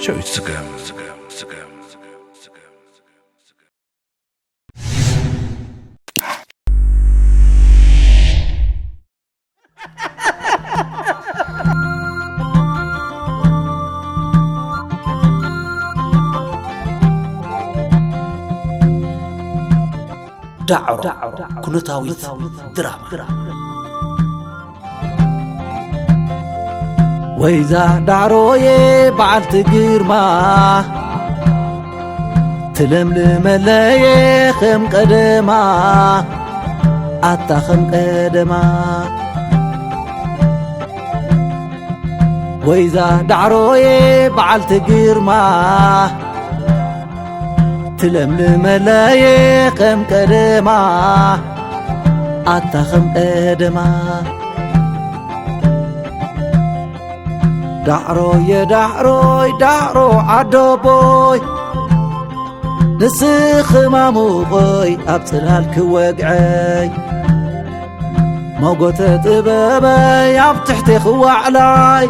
ጨው ይስገም። ዳዕሮ ኩነታዊት ድራማ። ወይዛ ዳዕሮዬ በዓልቲ ግርማ፣ ትለምልመለየ ከም ቀደማ፣ ኣታ ከም ቀደማ። ወይዛ ዳዕሮዬ በዓልቲ ግርማ፣ ትለምልመለየ ከም ቀደማ፣ ኣታ ከም ቀደማ። ዳዕሮየ ዳዕሮይ ዳዕሮ ዓደቦይ፣ ንስኺ ማሙቐይ ኣብ ጽላል ክወግዐይ፣ መጎተ ጥበበይ ኣብ ትሕቲ ክዋዕላይ፣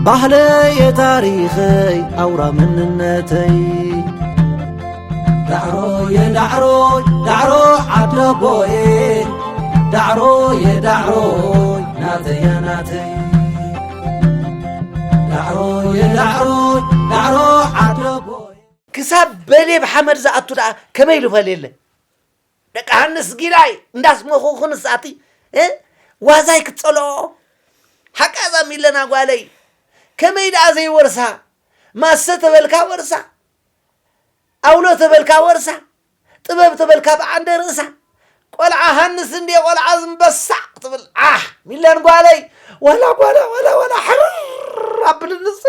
ባህለየ ታሪኸይ ኣውራ መንነተይ። ዳዕሮየ ዳዕሮይ ዳዕሮ ዓደቦየ፣ ዳዕሮየ ዳዕሮይ ናተያ ናተይ። ዳዕሮየ ዳዕሮይ ዳዕሮ ዓደቦየ። ክሳብ በሌ ብሓመድ ዝኣቱ ደኣ ከመይ ኢሉ ፈልየለ? ደቂ ሃንስ ጊላይ እንዳስመኹ ክንሳቲ፣ እ? ዋዛይ ክትጸልኦ? ሓቃ እዛ ሚለና ጓለይ፣ ከመይ ደኣ ዘይወርሳ? ማሰ ተበልካ ወርሳ፣ ኣውሎ ተበልካ ወርሳ፣ ጥበብ ተበልካ ብዓንደ ርእሳ። ቆልዓ ሃንስ እንድየ ቆልዓ ዝምበሳዕ ክትብል፣ ዓሕ፣ ሚለን ጓለይ፣ ዋላ፣ ዋላ፣ ዋላ፣ ዋላ፣ ሕርር ኣብልንሲ፣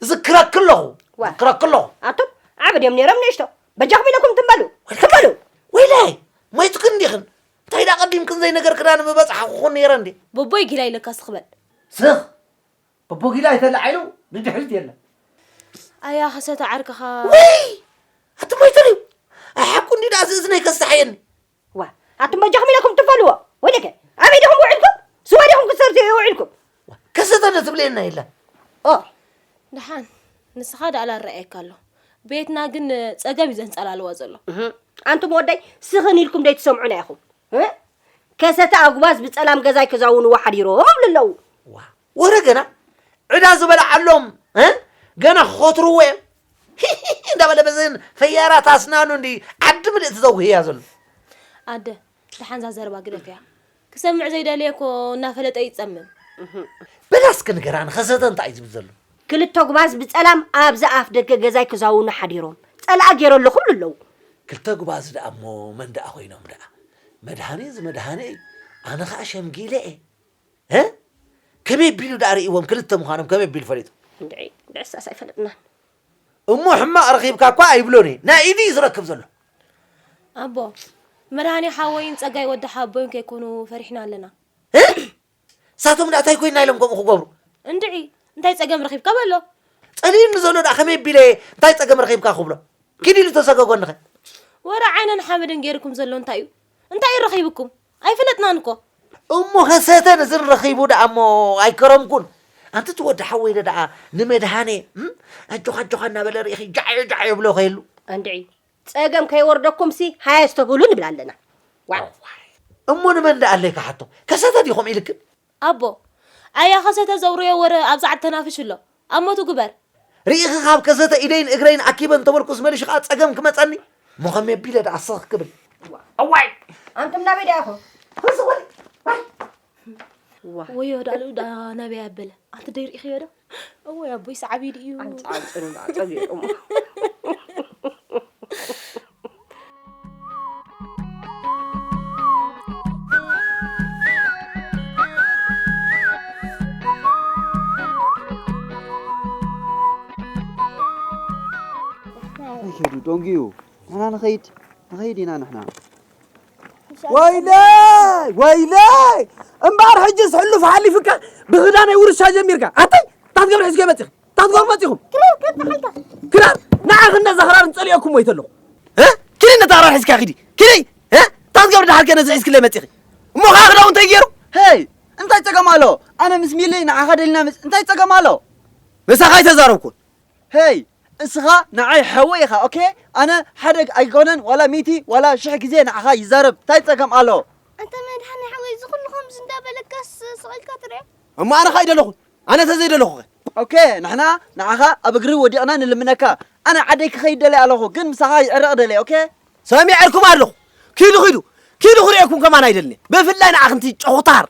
ዝክረክ ኣለኹ፣ ዋ። ዝክረክ ኣለኹ። ኣቱም ዓቢ ድዮም ነይሮም ንእሽቶ? በጃኹም ኢለኩም ትም በሉ፣ ትም በሉ። ወይላይ፣ ሞይትክን እንዲኽን? እንታይ ደኣ ቀዲምክን ዘይነገርክና ንምበጻሕኩኹን ነይረ እንዴ? ቦቦይ ጊላ ኢለካ ስኽበል። ስኽ! ቦቦ ጊላ ኣይተላዓይሉ ንድሕሪት የለን። ኣያ ኸሰተ ዓርክኻ። ወይ! ኣቲ ሞይትን እዩ። ኣሓቁ እንዲ ደኣ ዝእዝነይ ከስታሓየኒ። ዋ፣ ኣቱም በጃኹም ኢለኩም ትበልዎ። ወይለከ፣ ኣበይ ዲኹም ውዒልኩም? ስዋ ዲኹም ክትሰትዩ ውዒልኩም? ከሰተ ዶ ትብለየና የለን። ኦ። ደሓን፣ ንስኻ ደኣ ኣላረኣየካ ኣሎ። ቤትና ግን ጸገም እዩ ዘንጸላልዋ ዘሎ። እህ። ኣንቱም ወደይ፣ ስኽን ኢልኩም ደይትሰምዑና ኢኹም። እ? ከሰተ ኣጉባዝ ብጸላም ገዛይ ክዛውንዎ ሓዲሮም ይብሉ ኣለዉ። ዋ፣ ወረ ገና ዕዳ ዝበልዓሎም፣ እ? ገና ክኸትርዎ እዮም። እንዳበለ በዘን ፈያራት ኣስናኑ እንዲ ዓዲ ምልእቲ ዘውህያ ዘሎ። ኣደ፣ ደሓን እዛ ዘረባ ግደፍያ። ክሰምዕ ዘይደለየ እኮ እናፈለጠ ይጸምም። በላ እስኪ ንገራ፣ ንኸሰተ እንታይ እዩ ዝብል ዘሎ? ክልተ ኣጉባዝ ብጸላም ኣብዚ ኣፍ ደገ ገዛይ ክዛውኑ ሓዲሮም። ጸላኣ ገይረ ኣለኹ ይብሉ ኣለዉ። ክልተ ኣጉባዝ ደኣ እሞ መን ደኣ ኮይኖም ደኣ? መድሃኔ እዚ መድሃኔ እዩ። ኣነ ኸኣ ሸምጊለ እየ። እ? ከመይ ኣቢሉ ደኣ ርእይዎም ክልተ ምዃኖም ከመይ ኣቢሉ ፈሊጡ? እንድዒ፣ እንድዕሳስ ኣይፈለጥናን። እሞ ሕማቕ ረኺብካ እኳ ኣይብሎን እየ። ናይ ኢዱ እዩ ዝረክብ ዘሎ። ኣቦ፣ መድሃኔ ሓወይን ጸጋይ ወዲ ሓቦይን ከይኮኑ ፈሪሕና ኣለና። እ? ንሳቶም ደኣ እንታይ ኮይንና ኢሎም ከምኡ ክገብሩ? እንድዒ፣ እንታይ ጸገም ረኺብካ በሎ። ጸሊኡኒ ዘሎ ደኣ ከመይ ኣቢለ እንታይ ጸገም ረኺብካ ክብሎ? ኪድ ኢሉ ተሰገጎኒኸ? ወረ ዓይነን ሓመድን ገይርኩም ዘሎ እንታይ እዩ? እንታይ እዩ ረኺብኩም? ኣይፈለጥናን እኮ። እሞ ከሰተ ነዝን ረኺቡ ደኣ እሞ ኣይከረምኩን። ኣንቲ እቲ ወዲ ሓወይ ዶ ደኣ ንመድሃኔ፣ እም? ኣጆኻ ኣጆኻ እናበለ ርኢኺ ጃዕዮ ጃዕዮ ይብሎ ከየሉ። እንድዒ፣ ጸገም ከይወርደኩምሲ ሃየ ስተብሉ ንብል ኣለና። ዋው። እሞ ንመን ደኣ ኣለይ ክሓቶ? ከሰተ ድዩ ከምኡ ኢልክን? ኣቦ፣ ኣያ ከሰተ ዘውረዮ ወረ ኣብ ጻዕዲ ተናፍሽ ኣሎ። ኣብ ሞቱ ግበር። ርኢኺ ካብ ከሰተ ኢደይን እግረይን ኣኪበ እንተበልኩስ መሊሹ ከኣ ጸገም ክመጸኒ? እሞ ከመይ ኣቢለ ደኣ ስኽ ክብል? እዋይ! ኣንቱም ናበይ ደኣ ኢኹም? ርዚ ወዲ! ዋይ! ዋ። ወዮ ዳሉ ዳ ናበይ ኣበለ? ኣንቲ ደይ ርኢኽዮ ዶ? እወ ኣቦይ ሰዓቢ ድዩ? ኣንጻጽን ኣጸቢቑም። ኣይከዱ ደንጉዩ። ንሕና ንኸይድ፣ ንኸይድ ኢና ንሕና። ወይለይ፣ ወይለይ! እምበኣር ሕጅስ ሕሉፍ ሓሊፍካ ብኽዳነይ ውርሻ ጀሚርካ። ኣተይ፣ ታት ገብረ ሒዝከ መጺኽ? ታት ገብረ መጺኹም? ክራር፣ ከብተሓልካ። ክራር፣ ንዓኽን ነዛ ክራርን ጸሊኦኩም ወይ ተለኹ። እ? ኪዲ ነታ ክራር ሒዝካ ኪዲ። ኪዲ! እ? ታት ገብረ ደሓርከ ነዚ ሒዝክለይ መጺኺ። እሞ ኸዓ ክዳውንተይ ገይሩ? ሄይ! እንታይ ጸገም ኣሎ? ኣነ ምስ ሚለይ ንዓኻ ደሊና ምስ-፣ እንታይ ጸገም ኣሎ? ምሳኻ ኣይተዛረብኩን። ሄይ፣ እስኻ ንዓይ ሓወይ ኢኻ፣ ኦኬ? ኣነ ሓደ ኣይኮነን ዋላ ሚእቲ ዋላ ሽሕ ግዜ ንዓኻ ይዛረብ፣ እንታይ ጸገም ኣሎ? ኣንታ መድሓኒ ሓወይ፣ እዚ ኩሉ ከምዚ እንዳበለካስ ስቕ ኢልካ ትሪኦ? እሞ ኣነ ኸኣ ኣይደለኹን። ኣነ ተዘይደለኹ ኸ? ኦኬ፣ ንሕና ንዓኻ ኣብ እግሪ ወዲቕና ንልምነካ። ኣነ ዓደይ ክኸይድ ደልየ ኣለኹ፣ ግን ምሳኻ ይዕረቕ ደልየ፣ ኦኬ? ሰሚዐልኩም ኣለኹ። ኪዱ፣ ኪዱ። ኪዱ ክርእየኩም ከማን ኣይደልን እየ። ብፍላይ ንዓኽንቲ ጨኹታር።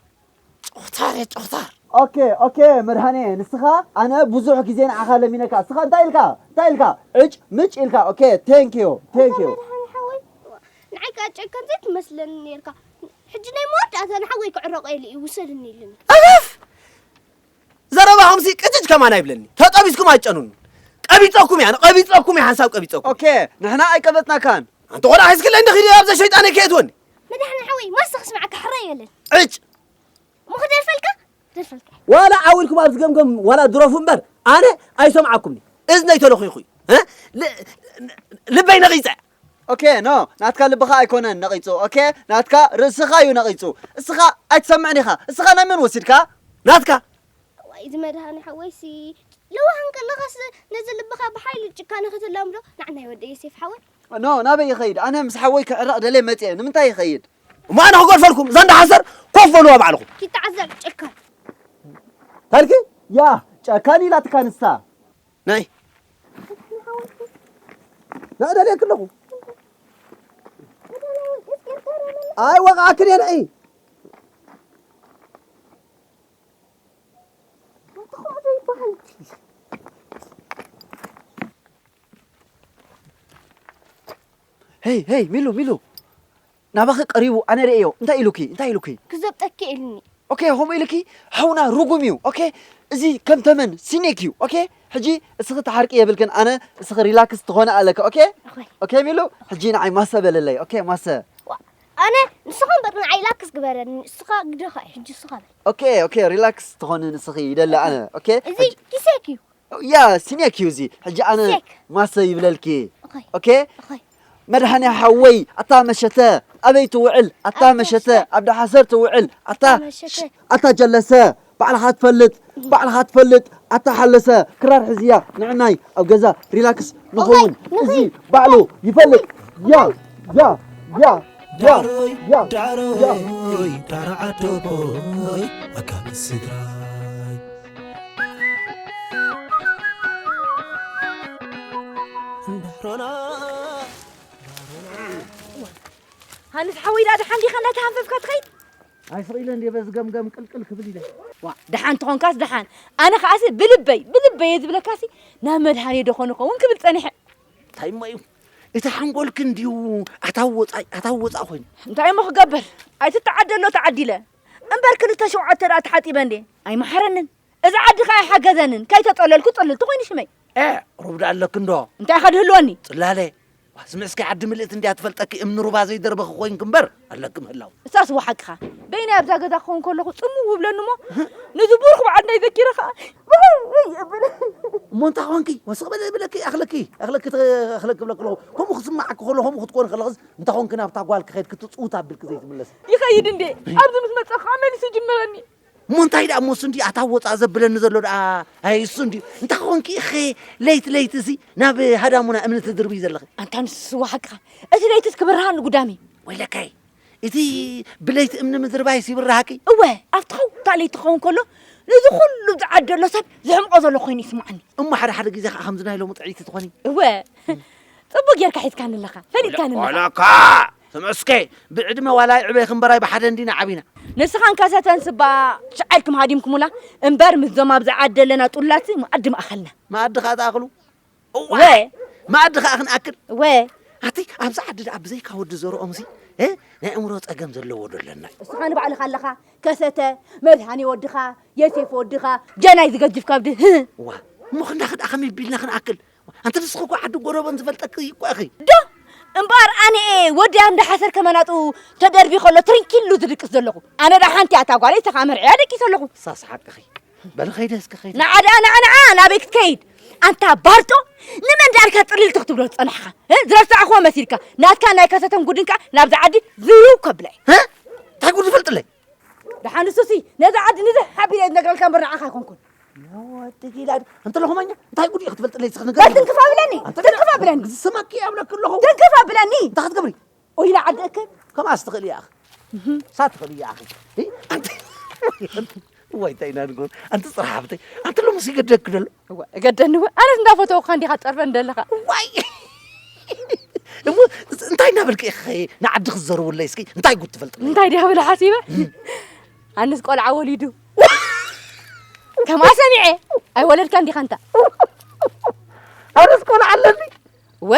ጨኹታር እየ፣ ጨኹታር። ኦኬ፣ ኦኬ፣ መድሃኔ፣ ንስኻ ኣነ ብዙሕ ግዜ ንዓኻ ለሚነካ። እስኻ እንታይ ኢልካ? እንታይ ኢልካ? ዕጭ ምጭ ኢልካ። ኦኬ፣ ቴንክ ዩ፣ ቴንክ ዩ። መድሃኔ ሓወይ፣ ንዓይ ከኣ ጨካን ዘይትመስለኒ ኔርካ። ሕጂ ናይ መወዳእታ ንሓወይ ክዕረቆ ኢሉ እዩ ውሰድኒ ኢሉኒ። እፍ! ዘረባኹምሲ ቅጭጭ ከማን ኣይብለኒ። ተጠቢስኩም ኣይጨኑን። ቀቢጸኩም እያ፣ ቀቢጸኩም እያ፣ ሓንሳብ ቀቢጸኩም። ኦኬ፣ ንሕና ኣይቀበጽናካን። ኣንተ ቆልዓ ሒዝክለይ እንዲኺ ኣብዛ ሸይጣነይ ከየትወኒ። መድሃኔ ሓወይ፣ ማስታ ክስምዓካ ሕራይ የለን። ዕጭ! እሞ ክደርፈልካ? ክደርፈልካ። ዋላ ዓው ኢልኩም ኣብዚ ገምገም ዋላ ድረፉ እምበር፣ ኣነ ኣይሰምዓኩምኒ። እዝነይ ተለኺኹ እዩ። እ? ል-፣ ልበይ ነቒጸ። ኦኬ፣ ኖ፣ ናትካ ልብኻ ኣይኮነን ነቒጹ። ኦኬ፣ ናትካ ርእስኻ እዩ ነቒጹ። እስኻ ኣይትሰምዕን ኢኻ። እስኻ ናይ መን ወሲድካ? ናትካ። እዋይ፣ እዚ መድሃኔ ሓወይሲ፣ ለዋህ እንከለኻስ ነዚ ልብኻ ብሓይሊ ጭካነ ከተላምዶ? ንዓናይ ወደይ ዮሴፍ ሓወይ። ኖ፣ ናበይ ይኸይድ? ኣነ ምስ ሓወይ ክዕረቕ ደልየ መጽየ። ንምንታይ ይኸይድ? እሞ ኣነ ክገድፈልኩም፣ እዛ እንዳ ሓሰር ኮፍ በልዋ ባዕልኹም። ኪተዓዘር ጨካን። ታልኪ? ያ፣ ጨካን ኢላትካ ንሳ። ናይ። ና ደልየክ ኣለኹ። ኣይወቕዓክን እየ ንዒ። ሄይ፣ ሄይ፣ ሚሉ፣ ሚሉ። ናባኺ ቀሪቡ፣ ኣነ ርእዮ። እንታይ ኢሉኪ? እንታይ ኢሉኪ? ክዘብጠኪ ኢሉኒ። ኦኬ፣ ከምኡ ኢሉኪ? ሓውና ርጉም እዩ። ኦኬ፣ እዚ ከም ተመን ሲኔክ እዩ። ኦኬ፣ ሕጂ እስኺ ተሓርቂ የብልክን፣ ኣነ እስኺ ሪላክስ ትኾነ ኣለኪ። ኦኬ? ኦኬ። ኦኬ፣ ሚሉ፣ ሕጂ ንዓይ ማሰ በለለይ። ኦኬ፣ ማሰ። ዋ፣ ኣነ ንስኻ እምበር ንዓይ ላክስ ግበረኒ። ንስኻ ግደኻ፣ ሕጂ ንስኻ በል። ኦኬ፣ ኦኬ፣ ሪላክስ ትኾኒ ንስኺ ይደሊ ኣነ። ኦኬ? እዚ ሕጂ ኪሴክ እዩ። ያ፣ ሲኔክ እዩ እዚ። ሕጂ ኣነ ሴክ። ማሰ ይብለልኪ። ኦኬ። ኦኬ? ኦኬ። መድሃኔ ሓወይ፣ ኣታ መሸተ፣ ኣበይ ትውዕል? ኣታ ኣታ መሸተ፣ መሸተ። ኣብ ዳሓሰር ትውዕል። ኣታ ኣታ መሸተ። ሽ-፣ ኣታ ጀለሰ፣ ባዕልኻ ትፈልጥ፣ ባዕልኻ ትፈልጥ። ኣታ ሓለሰ፣ ክራር ሕዝያ፣ ንዕናይ ኣብ ገዛ ሪላክስ ንኸውን። ኦኬ፣ እዚ ንኺድ። ባዕሉ ይፈልጥ። ያ፣ ያ፣ ያ፣ ያ፣ ዳሮይ፣ ያ፣ ዳሮይ፣ ያ። ዳሮ ዓዶቦይ፣ ኣካል ስድራይ። ሃንስ ሓወይ፣ ደኣ ደሓን ዲኻ እንዳተሃንፈፍካ ትኸይድ? ኣይ፣ ስቕ ኢለ እንድየ በዚ ገምገም ቅልቅል ክብል ኢለ። ዋ፣ ደሓን ተኾንካስ ደሓን። ኣነ ኸኣሲ ብልበይ፣ ብልበይ እየ ዝብለካሲ፣ ናብ መድሃኔ ዶ ኾን ኸውን ክብል ጸኒሐ። እንታይ እሞ እዩ? እቲ ሓንጎልኪ እንድዩ ኣታዊ ወጻኢ፣ ኣታዊ ወጻኢ ኮይኑ። እንታይ እሞ ክገብር? ኣይትተዓደሎ ተዓዲለ። እምበር ክልተ ሸውዓተ ደኣ ተሓጢበ እንዴ? ኣይመሓረንን። እዚ ዓዲ ኸኣ ኣይሓገዘንን። ከይተጸለልኩ ጽልልቲ ኮይኑ ሽመይ። ኤ፣ ሩብ ደኣ ኣለኪ እንዶ? እንታይ ኢኻ ድህልወኒ? ጽላለ። ዋ፣ ስምዕስኪ ዓዲ ምልእቲ እንድያ ትፈልጠኪ፣ እምኒ ሩባ ዘይደርበኺ ኮይንኪ እምበር ኣለኪ ምህላው። እሳስ ወሓቅኻ። በይነይ ኣብዛ ገዛ ክኸውን ከለኹ ጽምው እብለኒ እሞ፣ ነዚ ብሩኽ በዓል ናይ ዘኪረ ኸኣ፣ እሞ እንታይ ኾንኪ? ወስኽ በለ ይብለኪ፣ ኣኽለኪ፣ ኣኽለኪ ተ-፣ ኣኽለኪ ክብለኪ ኣለኹ። ከምኡ ክስምዓኪ ከሎ፣ ከምኡ ክትኮኒ ከለኽስ፣ እንታይ ኾንኪ ናብታ ጓል ክኸይድ ክትጽውት ኣቢልኪ ዘይትምለሲ? ይኸይድ እንዴ? ኣብዚ ምስ መጸኹ ኣመሊሱ ይጅምረኒ። እሞ እንታይ ደኣ እሞ እሱ እንዲ ኣታ ወጻእ ዘብለኒ ዘሎ ደኣ፣ ኣይ እሱ እንዲ እንታይ ኾንኪ ኢኺ ለይቲ ለይቲ እዚ ናብ ሃዳሙና እምኒ ትድርብይ ዘለኺ? ኣንታ ንሱ ሓቅኻ። እቲ ለይትስ ክብርሃኒ ጉዳሚ። ወይለካይ፣ እቲ ብለይቲ እምኒ ምድርባይስ ይብርሃኪ? እወ፣ ኣብቲ ኸውታ ለይቲ ክኸውን ከሎ፣ ነዚ ኩሉ ዝዓደሎ ሰብ ዝሕምቆ ዘሎ ኮይኑ ይስምዓኒ። እሞ ሓደ ሓደ ግዜ ኸዓ ከምዚ ናይ ሎሚ ጥዕይቲ ትኾኒ። እወ፣ ጽቡቅ ጌርካ ሒዝካኒ ኣለኻ፣ ፈሊጥካኒ ኣለኻ። ወለካ፣ ተመስገ፣ ብዕድመ ዋላ ይዕበ ክንበራይ ብሓደ እንዲና ዓቢና። ንስኻን ከሰተን ስባ ሽዓ ኢልኩም ሃዲምኩሙላ፣ እምበር ምስዞም ኣብዚ ዓዲ ኣለና ጥሉላትሲ መኣዲ ምኣኸልና። መኣዲ ኸኣ ትኣኽሉ? እዋ! ወ! መኣዲ ኸኣ ክንኣክል? ወ! ኣቲ፣ ኣብዚ ዓዲ ደኣ ብዘይካ ወዲ ዘርኦምሲ፣ እ? ናይ ኣእምሮ ጸገም ዘለዎ ዶ ኣለና እዩ? እስኻ ንባዕልኻ ኣለኻ፣ ከሰተ፣ መድሃኔ ወድኻ፣ የሴፍ ወድኻ፣ ጀናይ ዝገጅፍ ከብዲ፣ ህ! እዋ፣ እሞ ክንዳኺ ደኣ ከመይ ቢልና ክንኣክል? ኣንቲ ንስኺ እኮ ዓዲ ጎረቦን ዝፈልጠኪ እኮ ኢኺ። ዶ? እምበኣር ኣነ እየ ወዲ ኣብ እንዳ ሓሰር ከመናጡ ተደርቢ ከሎ ትርንኪሉ ዝድቅስ ዘለኹ። ኣነ ደኣ ሓንቲ እያ እታ ጓለይ፣ እታ ኸኣ መርዕያ ደቂሰ ኣለኹ። ሳስ ሓቅኺ። በሊ ኸይደ እስከ ኸይደ። ንዓ ደኣ፣ ንዓ፣ ንዓ፣ ናበይ ክትከይድ? ኣንታ ባርጦ፣ ንመን ደኣ ኢልካ ጽልልቲ ክትብሎ ዝጸናሕካ? እ? ዝረሳዕክዎ መሲልካ። ናትካ ናይ ከሰተን ጉድን ከኣ ናብዛ ዓዲ ዝርው ከብላ እየ። እ? እንታይ ጉድ ዝፈልጥለይ? ደሓን ንሱሲ፣ ነዛ ዓዲ ንዝሕ ኣቢለ ዝነግረልካ እምበር ንዓኻ ኣይኮንኩን። ወዲ ጊላድ፣ እንተ ለኹማኛ፣ እንታይ ጉድ እዩ ክትፈልጥለይ እስኺ ንገር። በል ትንክፍ ኣብለኒ፣ ኣንተ ትንክፍ ኣብለኒ። ዝስማኪ ኣብለክ ኣለኹ። ትንክፍ ኣብለኒ። እንታይ ክትገብሪ? ኦይላ ዓዲ እከ። ከምኣስ ትኽእሊ ኢኺ። ሳ ትኽእሊ ኢኺ። እ? ኣንቲ ወይ እንታይ ኢና ንገብር? ኣንቲ ጽርሓ ሓብተይ፣ ኣንቲ ሎምስ ይገደክ ደሎ። እወ፣ እገደኒ እወ። ኣነስ እንዳፈተውካ እንዲኻ ትጠርፈን ደለኻ። ዋይ! እሞ እንታይ እናበልክ ኢኺ ንዓዲ ክትዘርውለይ እስኪ? እንታይ ጉድ ትፈልጥለይ? እንታይ ዲኻ ብለ ሓሲበ? ኣነስ ቆልዓ ወሊዱ። ከምኣ ሰሚዐ። ኣይወለድካን ዲኻ እንታ? ኣነስ ቆልዓ ኣለኒ። ወ?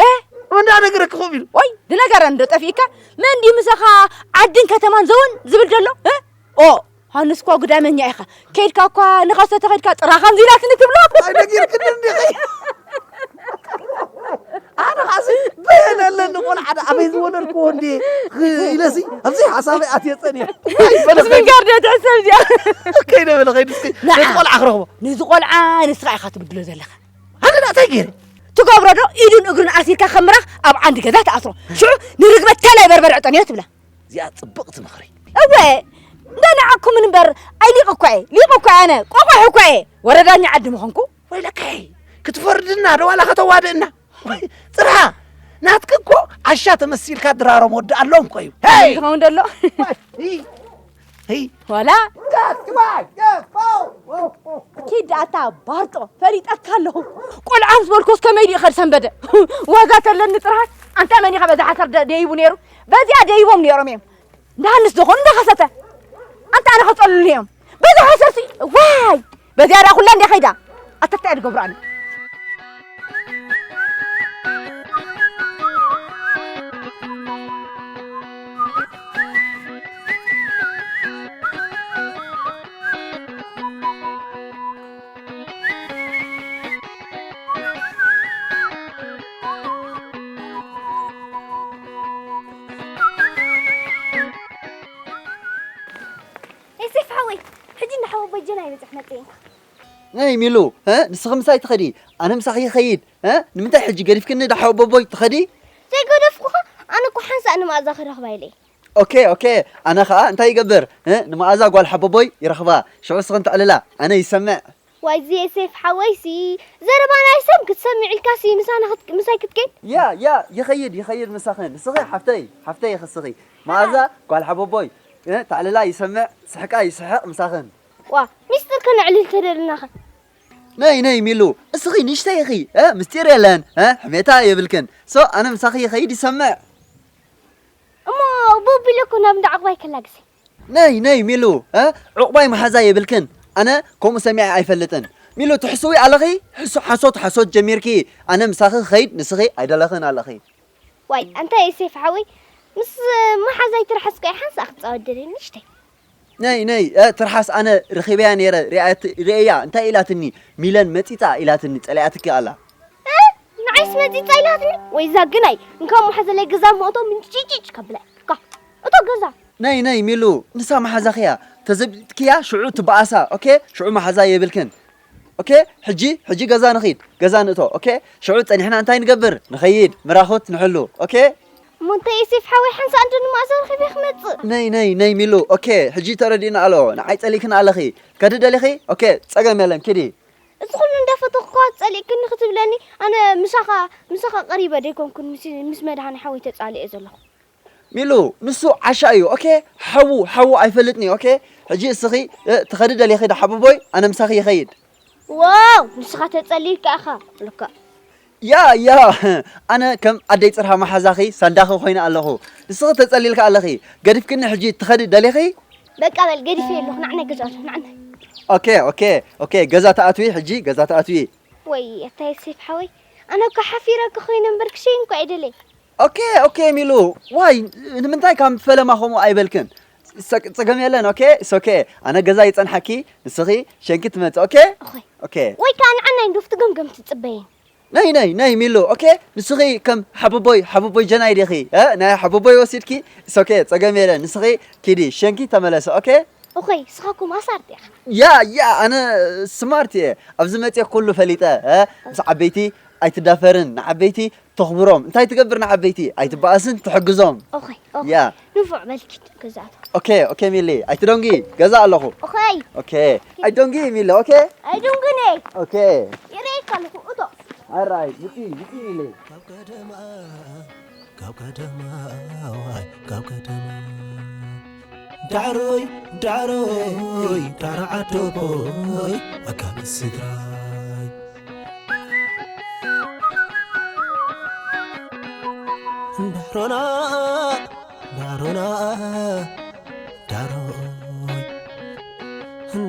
እንዳነገረክ ከምኡ ኢሉ። ወይ፣ ድነገረ እንዶ ጠፊእካ? መን ድዩ ምሳኻ ዓድን ከተማን ዘወን ዝብል ዘሎ? እ? ኦ፣ ሃንስ እኳ ጉዳመኛ ኢኻ። ከይድካ እኳ ንኸሰ ተኸይድካ ጥራኻ ከምዚ ኢላትኒ ትብሎ? ኣይነጊርክኒ እንዲኺ? ኣነ ኸዓሲ በየን ኣለኒ ቆልዓ ደኣ ኣበይ ዝወለድክዎ እንዲ ኢለሲ ኣብዚ ሓሳበይ ኣትየ ጸኒሐ። ኣይበለኸ። ምስ ምንጋር ዶ ትሕሰብ እዚኣ? ከይደ በለ ኸይዱ እስኪ ነቲ ቆልዓ ክረኽቦ። ነዚ ቆልዓ ንስኻ ኢኻ ትብድሎ ዘለኻ። ኣነ ደኣ እንታይ ገይረ? ትገብሮ ዶ ኢዱን እግሩን ኣሲርካ ከም ምራኽ ኣብ ዓንዲ ገዛ ትኣስሮ። ሽዑ ንርግበት ተላይ በርበረ ዕጠንዮ ትብላ። እዚኣ ጽብቕቲ ምኽሪ። እወ፣ እንዳ ንዓኩም እምበር ኣይሊቕ እኮ እየ፣ ሊቕ እኮ እየ ኣነ፣ ቆቋሕ እኮ እየ። ወረዳኛ ዓዲ ምኾንኩ። ወይለከይ፣ ክትፈርድና ዶ ዋላ ከተዋድእና? ወይ፣ ጽርሓ፣ ናትኪ እኮ ዓሻ ተመሲልካ ድራሮም ወዲ ኣሎም እኮ እዩ። ሄይ! ዝኸውን ደሎ። ወይ፣ ሂ፣ ሂ። ዋላ? ኪድ ኣታ ባርጦ፣ ፈሊጠካ ኣለኹ። ቆልዓ ምስ በልኩስ ከመይ ድዩ ኸድ ሰንበደ? ዋጋ ተለኒ ጥርሃት፣ ኣንታ መን ኢኻ በዛ ሓሰር ደ-፣ ደይቡ ነይሩ? በዚኣ ደይቦም ነይሮም እዮም። እንዳሃንስ ዝኾኑ እንዳኸሰተ። ኣንታ ኣነ ኸጸሉኒ እዮም። በዛ ሓሰርሲ፣ ዋይ! በዚኣ ደኣ ኩላ እንዲያ ኸይዳ። ኣታ እንታይ እየ ዝገብሮ ኣነ? ኤሴፍ ሓወይ፣ ሕጂ እንዳ ሓወቦይ ጀና ይበጽሕ መጽእ። ነይ ሚሉ፣ እ? ንስኺ ምሳይ ትኸዲ፣ ኣነ ምሳኺ ይኸይድ፣ እ? ንምንታይ ሕጂ ገዲፍክኒ ዳ ሓወቦይ ትኸዲ? ዘይገደፍኩኻ፣ ኣነ እኮ ሓንሳእ ንመኣዛ ክረኽባ ኢለ። ኦኬ፣ ኦኬ፣ ኣነ ኸኣ እንታይ ይገብር፣ እ? ንመኣዛ ጓል ሓቦቦይ ይረኽባ፣ ሽዑ ንስኽን ተዕልላ፣ ኣነ ይሰምዕ። ዋይ፣ እዚ ኤሴፍ ሓወይሲ፣ ዘረባ ናይ ሰብ ክትሰምዕ ኢልካሲ ምሳና ክት-፣ ምሳይ ክትከይድ? ያ፣ ያ፣ ይኸይድ፣ ይኸይድ ምሳኽን። ንስኺ ሓፍተይ፣ ሓፍተይ ኢኺ ንስኺ። መኣዛ ጓል ሓቦቦይ፣ እ? ተዕልላ ይሰምዕ፣ ስሕቃ ይስሕቕ ምሳኽን። ዋ፣ ሚስጥር ከነዕልል ተደልናኸ? ነይ፣ ነይ ሚሉ፣ እስኺ ንእሽተይ ኢኺ፣ እ? ምስጢር የለን፣ እ? ሕሜታ የብልክን። ሶ፣ ኣነ ምሳኺ ይኸይድ ይሰምዕ። እሞ፣ ቦቢለ እኮ ናብ እንዳ ዕቑባይ ከላ ግዜ። ነይ፣ ነይ ሚሉ፣ እ? ዕቑባይ መሓዛ የብልክን። ኣነ ከምኡ ሰሚዐ ኣይፈልጥን። ሚሉ፣ ትሕስዊ ኣለኺ? ሕሱ-፣ ሓሶት፣ ሓሶት ጀሚርኪ። ኣነ ምሳኺ ክኸይድ፣ ንስኺ ኣይደለኽን ኣለኺ። ዋይ፣ ኣንታ ዮሴፍ ሓወይ፣ ምስ መሓዛይ ትርሓስ እኮ እየ ሓንሳእ ክጻወት ደልየ፣ ንእሽተይ። ነይ፣ ነይ፣ እ፣ ትርሓስ ኣነ ረኺበያ ነይረ፣ ሪኣት-፣ ሪኤያ፣ እንታይ ኢላትኒ? ሚለን መጺጻ ኢላትኒ፣ ጸሊኣትኪ ኣላ። እ? ንዓይስ መጺጻ ኢላትኒ? ወይ እዛ ግናይ፣ እንኳ መሓዘለይ ገዛ ምእቶ ምንጭጭጭ ከብላ። እካ፣ እቶ ገዛ። ነይ፣ ነይ፣ ሚሉ፣ ንሳ መሓዛኺ እያ። ተዘቢጥክያ፣ ሽዑ ትበኣሳ፣ ኦኬ? ሽዑ መሓዛ የብልክን። ኦኬ፣ ሕጂ፣ ሕጂ ገዛ ንኺድ፣ ገዛ ንእቶ። ኦኬ፣ ሽዑ ጸኒሕና እንታይ ንገብር? ንኸይድ፣ ምራኹት ንሕሉ። ኦኬ? እሞ እንታይ ዮሴፍ ሓወይ፣ ሓንሳእ እንዶ ንመኣዛ ረኺበ ክመጽእ? ነይ፣ ነይ፣ ነይ ሚሉ። ኦኬ፣ ሕጂ ተረዲእና ኣሎ። ንዓይ ጸሊእክን ኣለኺ። ከዲ ደሊኺ? ኦኬ፣ ጸገም የለን፣ ኪዲ። እዚ ኩሉ እንዳፈተኹኳ ጸሊእክኒ ክትብለኒ፣ ኣነ ምሳኻ፣ ምሳኻ ቀሪበ ደይኮንኩን ምስ፣ ምስ መድሃኒ ሓወይ ተጻሊኤ ዘለኹ። ሚሉ፣ ንሱ ዓሻ እዩ፣ ኦኬ? ሓዉ፣ ሓዉ ኣይፈልጥን እዩ፣ ኦኬ? ሕጂ እስኺ፣ እ፣ ትኸዲ ደሊኺ ዶ ሓቦቦይ? ኣነ ምሳኺ ይኸይድ። ዋው፣ ንስኻ ተጸሊልካ ኢኻ፣ ለካ። ያ፣ ያ፣ ኣነ ከም ኣደይ ጽርሃ መሓዛኺ ሳንዳኺ ኮይነ ኣለኹ። ንስኺ ተጸሊልካ ኣለኺ። ገዲፍክኒ ሕጂ ትኸዲ ደሊኺ? በቃ በል፣ ገዲፈ ኣለኹ። ንዓናይ ገዛ፣ ንዓናይ። ኦኬ፣ ኦኬ፣ ኦኬ፣ ገዛ ትኣትዊ ሕጂ፣ ገዛ ትኣትዊ። ወይ፣ ኣታ ዮሴፍ ሓወይ፣ ኣነ እኮ ሓፊረካ ኮይነ እምበር ክሸይን እኮ ኣይደለይ። ኦኬ፣ ኦኬ፣ ሚሉ፣ ዋይ፣ ንምንታይ ካብ ፈለማ ከምኡ ኣይበልክን? ሰ-፣ ጸገም የለን፣ ኦኬ? It's okay። ኣነ ገዛ ይጸንሓኪ፣ ንስኺ ሸንኪ ትመጽእ፣ ኦኬ? ኦኬ። ኦኬ። ወይ ከኣ ንዓናይ እንዶ ፍቲ ገምገም ትጽበየን። ነይ፣ ነይ፣ ነይ፣ ሚሉ፣ ኦኬ? ንስኺ ከም ሓቦቦይ፣ ሓቦቦይ ጀናይ ዲኺ? እ? ናይ ሓቦቦይ ወሲድኪ? It's okay፣ ጸገም የለን። ንስኺ ኪዲ፣ ሸንኪ ተመለሰ፣ ኦኬ? ኦኬ፣ ንስኻ እኮ ማሳርት ኢኻ። ያ፣ ያ፣ ኣነ ስማርት እየ። ኣብዚ መጽየ ኩሉ ፈሊጠ፣ እ? ምስ ዓበይቲ ኣይትዳፈርን፣ ንዓበይቲ ተኽብሮም። እንታይ ትገብር ንዓበይቲ? ኣይትበኣስን፣ ትሕግዞም። ኦኸይ ኦኸይ ያ ንፉዕ በልኪ ገዛእቶ ኦኬ ኦኬ ሚሊ ኣይትደንጊ፣ ገዛ ኣለኹ። ኦኸይ ኦኬ ኣይደንጊ ሚሊ። ኦኬ ኣይድንግነ ኦኬ ይረይካ ኣለኹ እቶ ኣራይ ምፂ ምፂ ሚሊ። ካብ ቀደማ ካብ ቀደማ ዋይ ካብ ቀደማ ዳዕሮይ ዳዕሮይ ዳዕሮ ዓዶቦይ ኣካል ስድራይ ዳዕሮና ዳዕሮና ዳዕሮይ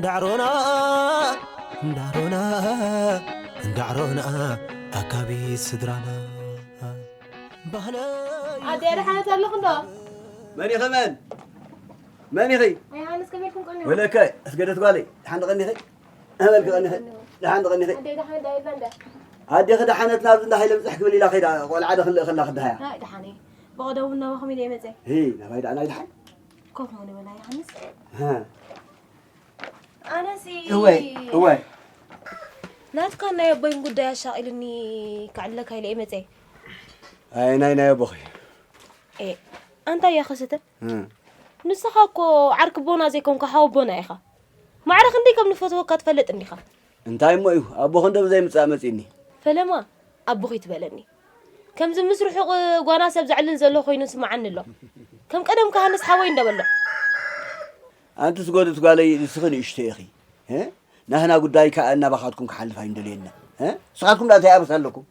ዳዕሮና ዳዕሮና ዳዕሮና ኣካቢ ስድራና ባህለይ ኣደይ ደሓነት ኣለኹ እንዶ መን ኢኺ መን? መን ኢኺ? ኣይ ሃንስ ከመይ ኢልኩም ቀኒኹም? ወለከ ኣስገደት ጓለይ ደሓን ዶ ቀኒኺ? ኣበልኪ ቀኒኺ? ደሓን ዶ ቀኒኺ? ኣደይ ደሓነት ዳይላ እንደ ኣዴኺ ደሓነት ናብዚ እንዳ ሃይለ ብፅሕ ክብል ኢላ ከይዳ ቆልዓ ዶ ክልእ ከላ ክድሃያ? ኣይ ደሓነይ ብቐደሙ እናባኹም ኢለ ይመፀ ሂ ናባይ ደኣ ናይ ደሓን? ኮፍ ሆነ በላይ ሃንስ ሃ ኣነሲ እወ እወ ናትካ ናይ ኣቦይን ጉዳይ ኣሻቒልኒ ክዕለካ ኢለ ይመፀ ኣይ ናይ ናይ ኣቦኺ ኤ ኣንታይ እያ ከሰተ እ ንስኻ እኮ ዓርኪ ኣቦና ዘይኮንካ ሓው ኣቦና ኢኻ። ማዕረ ክንደይ ከም ንፈትወካ ትፈልጥ እንዲኻ። እንታይ እሞ እዩ ኣቦ ክንደም ዘይምጻእ መጺኒ። ፈለማ ኣቦኺ ትበለኒ። ከምዚ ምስ ርሑቕ ጓና ሰብ ዘዕልል ዘሎ ኮይኑ ስምዓኒ ኣሎ። ከም ቀደምካ ሃንስ ሓወይ እንዳበሎ። ኣንቲ ስጎድት ጓለይ ንስኺ ንእሽቶ ኢኺ። እ? ናህና ጉዳይ ከኣ እናባኻትኩም ክሓልፍ ኣይንደልየና። እ? ንስኻትኩም ደኣ እንታይ ኣበሳ ኣለኩም?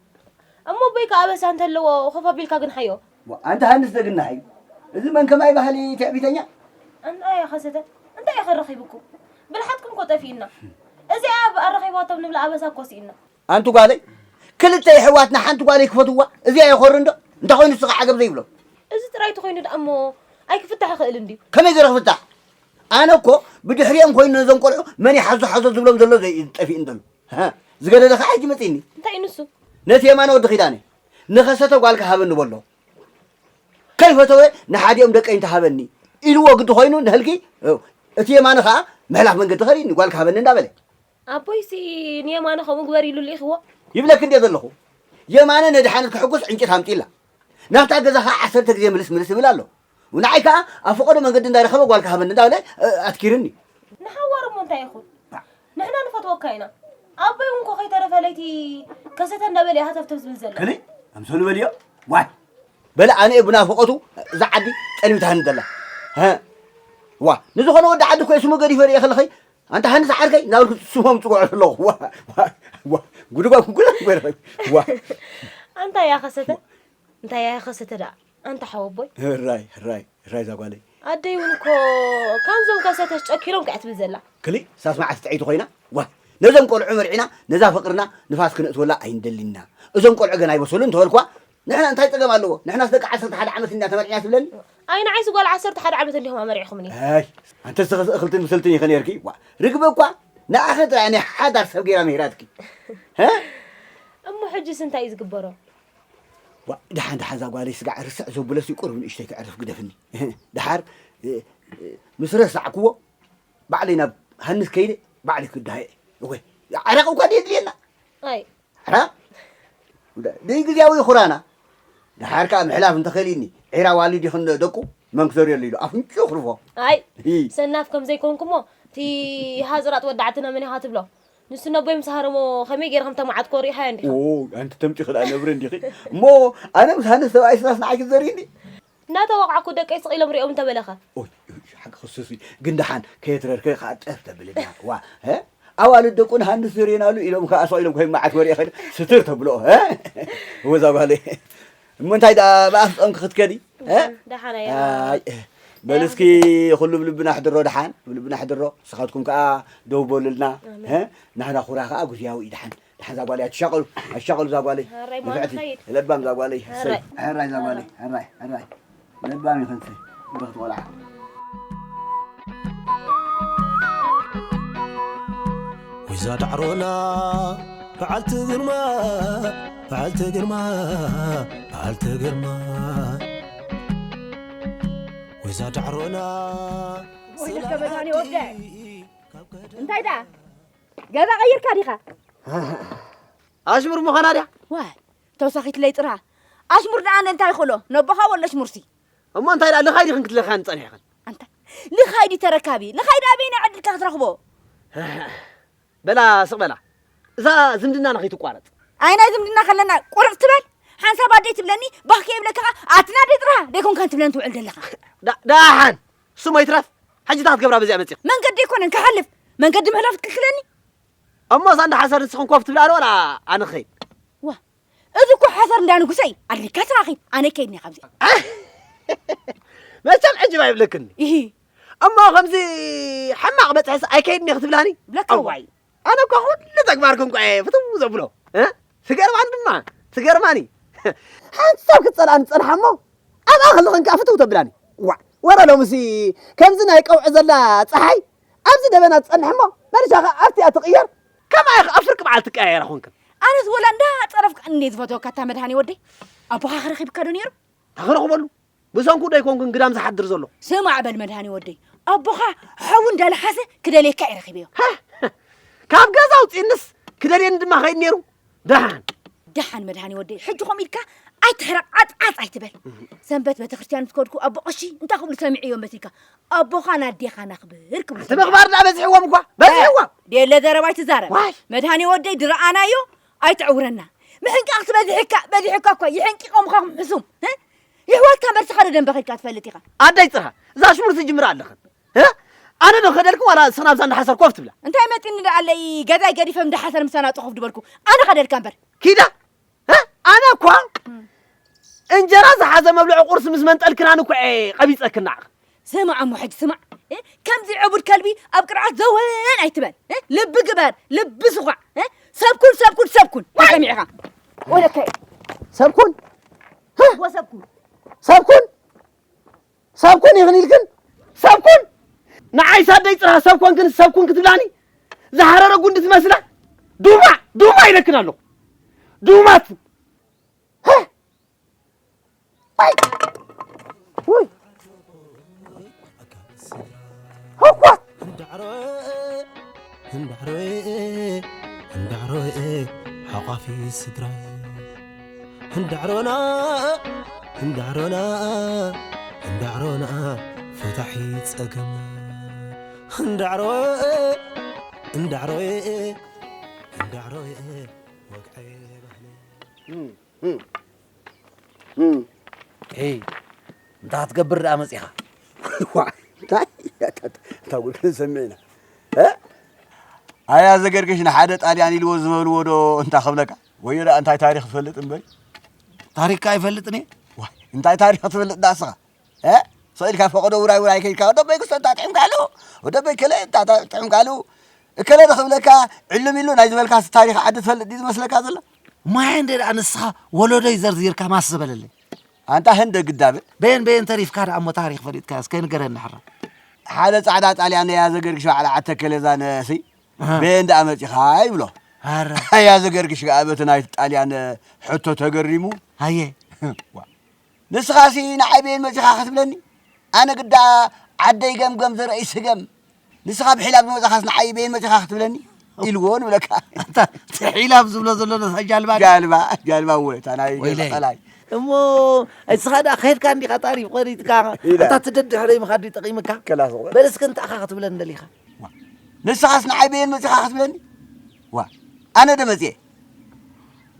እሞ ኣቦይ ከኣ ኣበሳ እንተለዎ ኮፍ ኣቢልካ ግንሓዮ። ዋ፣ ኣንታ ሃንስ ደግናሕ እዩ። እዚ መን ከማይ ባህሊ ትዕቢተኛ። እንታይ እያ ከሰተ? እንታይ እዩ ከረኺብኩም? ብልሓትኩም እኮ ጠፊእና። እዚኣ ኣብ ኣረኺባቶም ንብላ ኣበሳ እኮ ስኢና። ኣንቲ ጓለይ ክልተ የሕዋትና ሓንቲ ጓለይ ክፈትዋ እዚኣ ይኾር እንዶ እንታይ ኮይኑ ስኻ ዓገብ ዘይብሎ። እዚ ጥራይ ተኾይኑ ደኣ እሞ ኣይክፍታሕ ይኽእል እንድዩ። ከመይ ገይረ ክፍታሕ? ኣነ እኮ ብድሕሪኦም ኮይኑ ነዞም ቆልዑ መን ይሓዞ ሓዞ ዝብሎም ዘሎ ዘይ ጠፊእን ዘሎ። ሃ፣ ዝገደደ ከዓ ሕጂ መፂኒ። እንታይ እዩ ንሱ? ነቲ የማነ ወዲ ኪዳነ ንኸሰተ ጓልካ ሃበኒ በሎ። ከይፈተወ ንሓዲኦም ደቀይ እንተሃበኒ ኢልዎ ግዲ ኮይኑ ንህልኪ እቲ የማነ ከዓ ምሕላፍ መንገዲ ኸዲኒ ጓልካ ሃበኒ እንዳበለ። ኣቦይሲ ንየማነ ከምኡ ግበር ኢሉ ልኢኽዎ። ይብለክ እንድየ ዘለኹ። የማነ ነድሓነት ክሕጉስ ዕንጨት ኣምፂላ ናብታ ገዛ ከዓ ዓሰርተ ግዜ ምልስ ምልስ ይብል ኣሎ። ንዓይ ከዓ ኣብ ፈቐዶ መንገዲ እንዳረኸበ ጓልካ ሃበኒ እንዳበለ ኣትኪርኒ። ንሓዋሩ እሞ እንታይ ይኹን ንሕና ንፈትወካ ኢና። ኣቦይ እውን እኮ ከይተረፈ ለይቲ ከሰተ እንዳበለ እዩ ሃተፍተፍ ዝብል ዘሎ። ክሊ ኣምሰሉ በልዮ። ዋይ በለ ኣነ እየ ብናፍቖቱ እዛ ዓዲ ጠልሚታኒ ደላ። ዋ ንዝኾነ ወዲ ዓዲ እኮ ስሙ ገዲፈ ርእየ ከለኸይ ኣንታ ሃንስ ዓርከይ እናበልኩ ስሞም ፅውዖ ኣለኹ። ዋ ዋ ዋ ጉድጓድ ኩኩላ ጎረኸ ዋ ኣንታ እያ ከሰተ እንታይ እያ ከሰተ ደኣ ኣንታ ሓወቦይ። ህራይ ህራይ ህራይ እዛ ጓለይ። ኣደይ እውን እኮ ከምዞም ከሰተስ ጨኪኖም ከያ ትብል ዘላ። ክሊ ሳስ መዓስ ጥዐይቲ ኮይና ዋ ነዞም ቆልዑ መርዒና ነዛ ፍቅርና ንፋስ ክነእትወላ ኣይንደሊና። እዞም ቆልዑ ገና ኣይበሰሉ እንተበልኳ ንሕና እንታይ ጸገም ኣለዎ? ንሕናስ ደቂ ዓሰርተ ሓደ ዓመት ኢና ተመርዒና ትብለኒ? ኣይ ንዓይስ ጓል ዓሰርተ ሓደ ዓመት እንዲኹም ኣመርዒኹምኒ። ኣይ ኣንተ ዝተኸስ እኽልትን ብስልትን ኢኸ ነርኪ? ዋ ርግበ እኳ ንኣኸ ጥራይ ናይ ሓዳር ሰብ ገይራ ምሂራትኪ። ሀ? እሞ ሕጅስ እንታይ እዩ ዝግበሮ? ዋ ደሓን ደሓን እዛ ጓለይ ስጋዕ ርስዕ ዘብለሲ ቁሩብ ንእሽተይ ተዕርፍ ግደፍኒ። ደሓር ምስ ረሳዕክዎ ባዕለይ ናብ ሃንስ ከይደ ባዕለይ ክዳሃየ። እወ ዓረቕ እኳ ድየድልየና። ኣይ ሕራቕ ደይ ግዜያዊ ይኹራና። ደሓር ከኣ ምሕላፍ እንተኸሊኒ ዒራ ዋሊድ ይኽን ደቁ መን ክዘርየሉ ኢሉ ኣፍንጭኡ ክርፎ። ኣይ ሰናፍ ከም ዘይኮንኩሞ እቲ ሃጽራጥ ወዳዕትና መን ኢኻ ትብሎ? ንሱ ነቦይ ምስ ሃረሞ ከመይ ገይረ ከም ተማዓጥኮ ሪኢኻዮ እንዲኻ? ኦ ኣንቲ ተምጪኺ ደኣ ነብሪ እንዲኺ። እሞ ኣነ ምስ ሃንስ ሰብኣይ ስናስ ንዓኪ ዘርእኒ? እናተወቕዓኩ ደቀይ ስቕ ኢሎም ሪኦም እንተበለኸ? ኦይ ሓቂ ክሱስ ግን ደሓን ከየትረርከ ከዓ ጠፍ ተብልና ዋ ሀ ኣዋልድ ደቁ ንሃንስ ዘርየናሉ ኢሎም ከዓ ስቕ ኢሎም ከይመዓት ወሪኦ ከይደ ስትር ተብሎ ሀ ወዛ ጓለይ እሞ እንታይ ደኣ ብኣፍ ጾምኪ ክትከዲ ሀ ደሓን ኣያ ኣይ በል እስኪ ኩሉ ብልብና ሕድሮ ደሓን ብልብና ሕድሮ ንስኻትኩም ከዓ ደው በሉልና ሀ ናህና ኩራ ከዓ ጉዝያዊ እዩ ደሓን ደሓን እዛ ጓለይ ኣይትሻቐሉ ኣይትሻቐሉ እዛ ጓለይ ሀራይ ማን ንፍዕቲ ኸይድ ለባም እዛ ጓለይ እሰይ ሀራይ። ሀራይ እዛ ጓለይ ሀራይ ሀራይ ለባም ይኸንሰይ ብረኽቲ ቆልዓ ወይዛ ዳዕሮና በዓልቲ ግርማ በዓልቲ ግርማ በዓልቲ ግርማ ወይዛ ዳዕሮና ወይለከ መድሃኒ ወደ እንታይ ደኣ ገዛ ቀይርካ ዲኻ ኣሽሙር ምዃና ድያ ዋይ፣ ተውሳኺትለይ ጥራ። ኣሽሙር ደኣ እንታይ ይኽእሎ? ነቦኻ ወሎ ኣሽሙርሲ። እሞ እንታይ ደኣ ልኻይ ዲኽን ክትልኻኒ ጸኒሕኽን? ኣንታ፣ ልኻይ ድዩ ተረካቢ? ልኻይ ደኣ ኣበየናይ ዕድልካ ክትረኽቦ? በላ ስቕ በላ። እዛ ዝምድናና ከይትቋረጽ። ኣይ ናይ ዝምድና ከለና ቁርጽ ትበል። ሓንሳብ ኣደይ ትብለኒ፣ ባህ ከይብለካ ኸኣ ኣትና ኣደይ ጥራ ደይኮንካን ትብለን ትውዕል ዘለኻ። ዳ-፣ ደሓን። ስሞ ይትረፍ። ሕጂ እንታይ ክትገብራ በዚኣ መጺኻ? መንገዲ ኣይኮነን ክሓልፍ። መንገዲ ምሕላፍ ትክልክለኒ? እሞ እዛ እንዳ ሓሰር ንስኽን ኮፍ ትብላ ዶ ዋላ ኣነ ክኸይድ? ዋ፣ እዚ እኮ ሓሰር እንዳ ንጉሰ እዩ። ኣድሊካ ተራኺብ። ኣነ ከይድኒ ካብዚ። መቸም ዕጅብ ኣይብለክኒ። እሂ። እሞ ከምዚ ሕማቕ በጽሕስ ኣይከይድኒ ክትብላኒ? ብለካ እዋ። ኣዋይ፣ ኣነ እኮ ኩሉ ተግባርክን እኮ እየ ፍትው ዘብሎ። እ? ትገርማኒ ድማ፣ ትገርማኒ። ሓንሳብ ክትጸልኣኒ ትጸንሓ እሞ፣ ኣብኣ ከለኽን ከኣ ፍትው ተብላኒ። ዋ፣ ወረ ሎምሲ ከምዚ ናይ ቀውዒ ዘላ ጸሓይ ኣብዚ ደበና ትጸንሕ እሞ፣ መሊሳ ከኣ ኣብቲኣ ትቕየር። ከማይ ከኣ ፍርቂ በዓል ትቀያየራ ኮንክን። ኣነስ ወላ እንዳጸረፍካኒ እንድየ ዝፈትወካ እታ መድሃኒ ወደይ። ኣቦኻ ከረኺብካ ዶ ነይሩ? ተኽረኽበሉ። ብሰንኩ ዶ ኣይኮንኩን ግዳም ዝሓድር ዘሎ? ስማዕ በል መድሃኒ ወደይ። ኣቦኻ ሓዊ እንዳለሓሰ ክደልየካ እየ ረኺበዮ። ሃ! ካብ ገዛ ኣውጺእንስ ክደልየኒ ድማ ኸይድ ነይሩ። ደሓን። ደሓን መድሃኒ ወደይ። ሕጂ ከምኡ ኢልካ ኣይትሕረቕ ዓጽዓጽ ኣይትበል። ሰንበት ቤተክርስትያን ምስ ከድኩ ኣቦ ቀሺ እንታይ ክብሉ ሰሚዐዮም መሲልካ? ኣቦኻን ኣዴኻን ኣኽብር ክብሉ እቲ ሰሚዐ። ምኽባር ደኣ በዚሕዎም እኳ። በዚሕዎም። ደለ ዘረባ ኣይትዛረብ። ዋይ። መድሃኒ ወደይ ድረኣናዮ ኣይትዕውረና። ምሕንቃቕ ትበዚሕካ፣ በዚሕካ እኳ ይሕንቂቖምኻ ሕሱም። እ? ይሕዋትካ መርሲ ሓደ ደንበ ከድካ ትፈልጥ ኢኻ። ኣደይ ጽርሃ፣ እዛ ሽሙር ትጅምር ኣለኽን። እ? ኣነ ዶ ከደልኩ ዋላ ስኽና ኣብዛ እንዳሓሰር ኮፍ ትብላ? እንታይ መጺኒ ደኣ ኣለይ ገዛይ ገዲፈ እንዳሓሰር ምሳና ጽሑፍ ድበልኩ። ኣነ ከደልካ እምበር። ኪዳ? እ? ኣነ እኳ እንጀራ ዝሓዘ መብልዒ ቁርሲ ምስ መንጠልክናን እኮ እየ ቀቢጸክን ንዓኽን። ስማዕ እሞ ሕጂ ስማዕ። እ? ከምዚ ዕቡድ ከልቢ ኣብ ቅርዓት ዘወን ኣይትበል። እ? ልቢ ግበር፣ ልቢ ስዃዕ። እ? ሰብኩን፣ ሰብኩን፣ ሰብኩን። ዋይ! ተሰሚዕኻ? ወደከ። ሰብኩን? እ? ወሰብኩን። ሰብኩን? ሰብኩን ኢኽን ኢልክን? ሰብኩን? ንዓይ ሳደይ ጽርሃ ሰብ ኮንክን ሰብኩን ክትብላኒ? ዝሃረረ ጉንዲ ትመስላ? ዱማ፣ ዱማ ኢለክን ኣለኹ። ዱማት። ሀ! ዋይ! ውይ! ህኳት! እንዳዕሮ፣ እንዳዕሮ፣ እንዳዕሮ፣ ሓቋፊ ስድራ። እንዳዕሮና፣ እንዳዕሮና፣ እንዳዕሮና፣ ፈታሒ ጸገም። እንዳዕሮ፣ እንዳዕሮ፣ እንዳዕሮ፣ ወግዐ ባህሊ። እም፣ እም፣ እም። ኤይ፣ እንታይ ክትገብር ደኣ መጺኻ? ዋ፣ እንታይ? እታ ጉድ ክንሰምዕ ኢና። እ? ኣያ ዘገርግሽ ንሓደ ጣልያን ኢልዎ ዝበልዎ ዶ እንታይ ክብለካ? ወዮ ደኣ እንታይ ታሪኽ ትፈልጥ እምበይ? ታሪኽካ ኣይፈልጥን እየ። ዋይ፣ እንታይ ታሪኽ ትፈልጥ ደኣ እስኻ? እ? ስቕ ኢልካ ፈቐዶ ውራይ ውራይ ከይድካ፣ ወደበይ ክስተ እንታይ ጥዒምካሉ? ወደበይ ከለ እንታይ ጥዒምካ ኣለዉ? እከለ ዶ ክብለካ፣ ዕልም ኢሉ ናይ ዝበልካስ ታሪኽ ዓዲ ትፈልጥ ድዩ ዝመስለካ ዘሎ? እሞ ኣየ እንደ ደኣ ንስኻ ወለዶይ ዘርዚርካ ማስ ዝበለለይ። ኣንታ ህንደ ግዳበ። በየን በየን ተሪፍካ ደኣ እሞ ታሪኽ ፈሊጥካ እስከ ንገረኒ ሕራ። ሓደ ጻዕዳ ጣልያን ነያ ዘገርግሽ ባዕላ ዓተከለ ዛነሲ ኣሃ። በየን ደኣ መጺኻ ይብሎ። ኣረ። ኣያ ዘገርግሽ ከኣ በቲ ናይ ጣልያን ሕቶ ተገሪሙ። ሃየ። ዋ። ንስኻሲ ንዓይ በየን መጺኻ ክትብለኒ? ኣነ ግዳ ዓደይ ገምገም ዘርእይ ስገም። ንስኻ ብሒላብ ዝመጻኻስ ንዓይ በየን መጺኻ ክትብለኒ? ኢልዎ ንብለካ። ኣታ፣ እቲ ሒላብ ዝብሎ ዘሎ ነታ ጃልባ ድያ? ጃልባ፣ ጃልባ እወ፣ እታ ናይ ወይለይ። ገዛ ቀላይ። እሞ፣ እስኻ ደኣ ከድካ እንዲኻ ታሪፍ ቆሪጥካ፣ ኢለ። ኣታ፣ እቲ ደድሕረይ ምኻድ ድዩ ጠቒምካ? ከላስ እወ። በል እስኪ እንታይ ኢኻ ክትብለኒ ደሊኻ? ዋ። ንስኻስ ንዓይ በየን መጺኻ ክትብለኒ? ዋ፣ ኣነ ዶ መጽየ?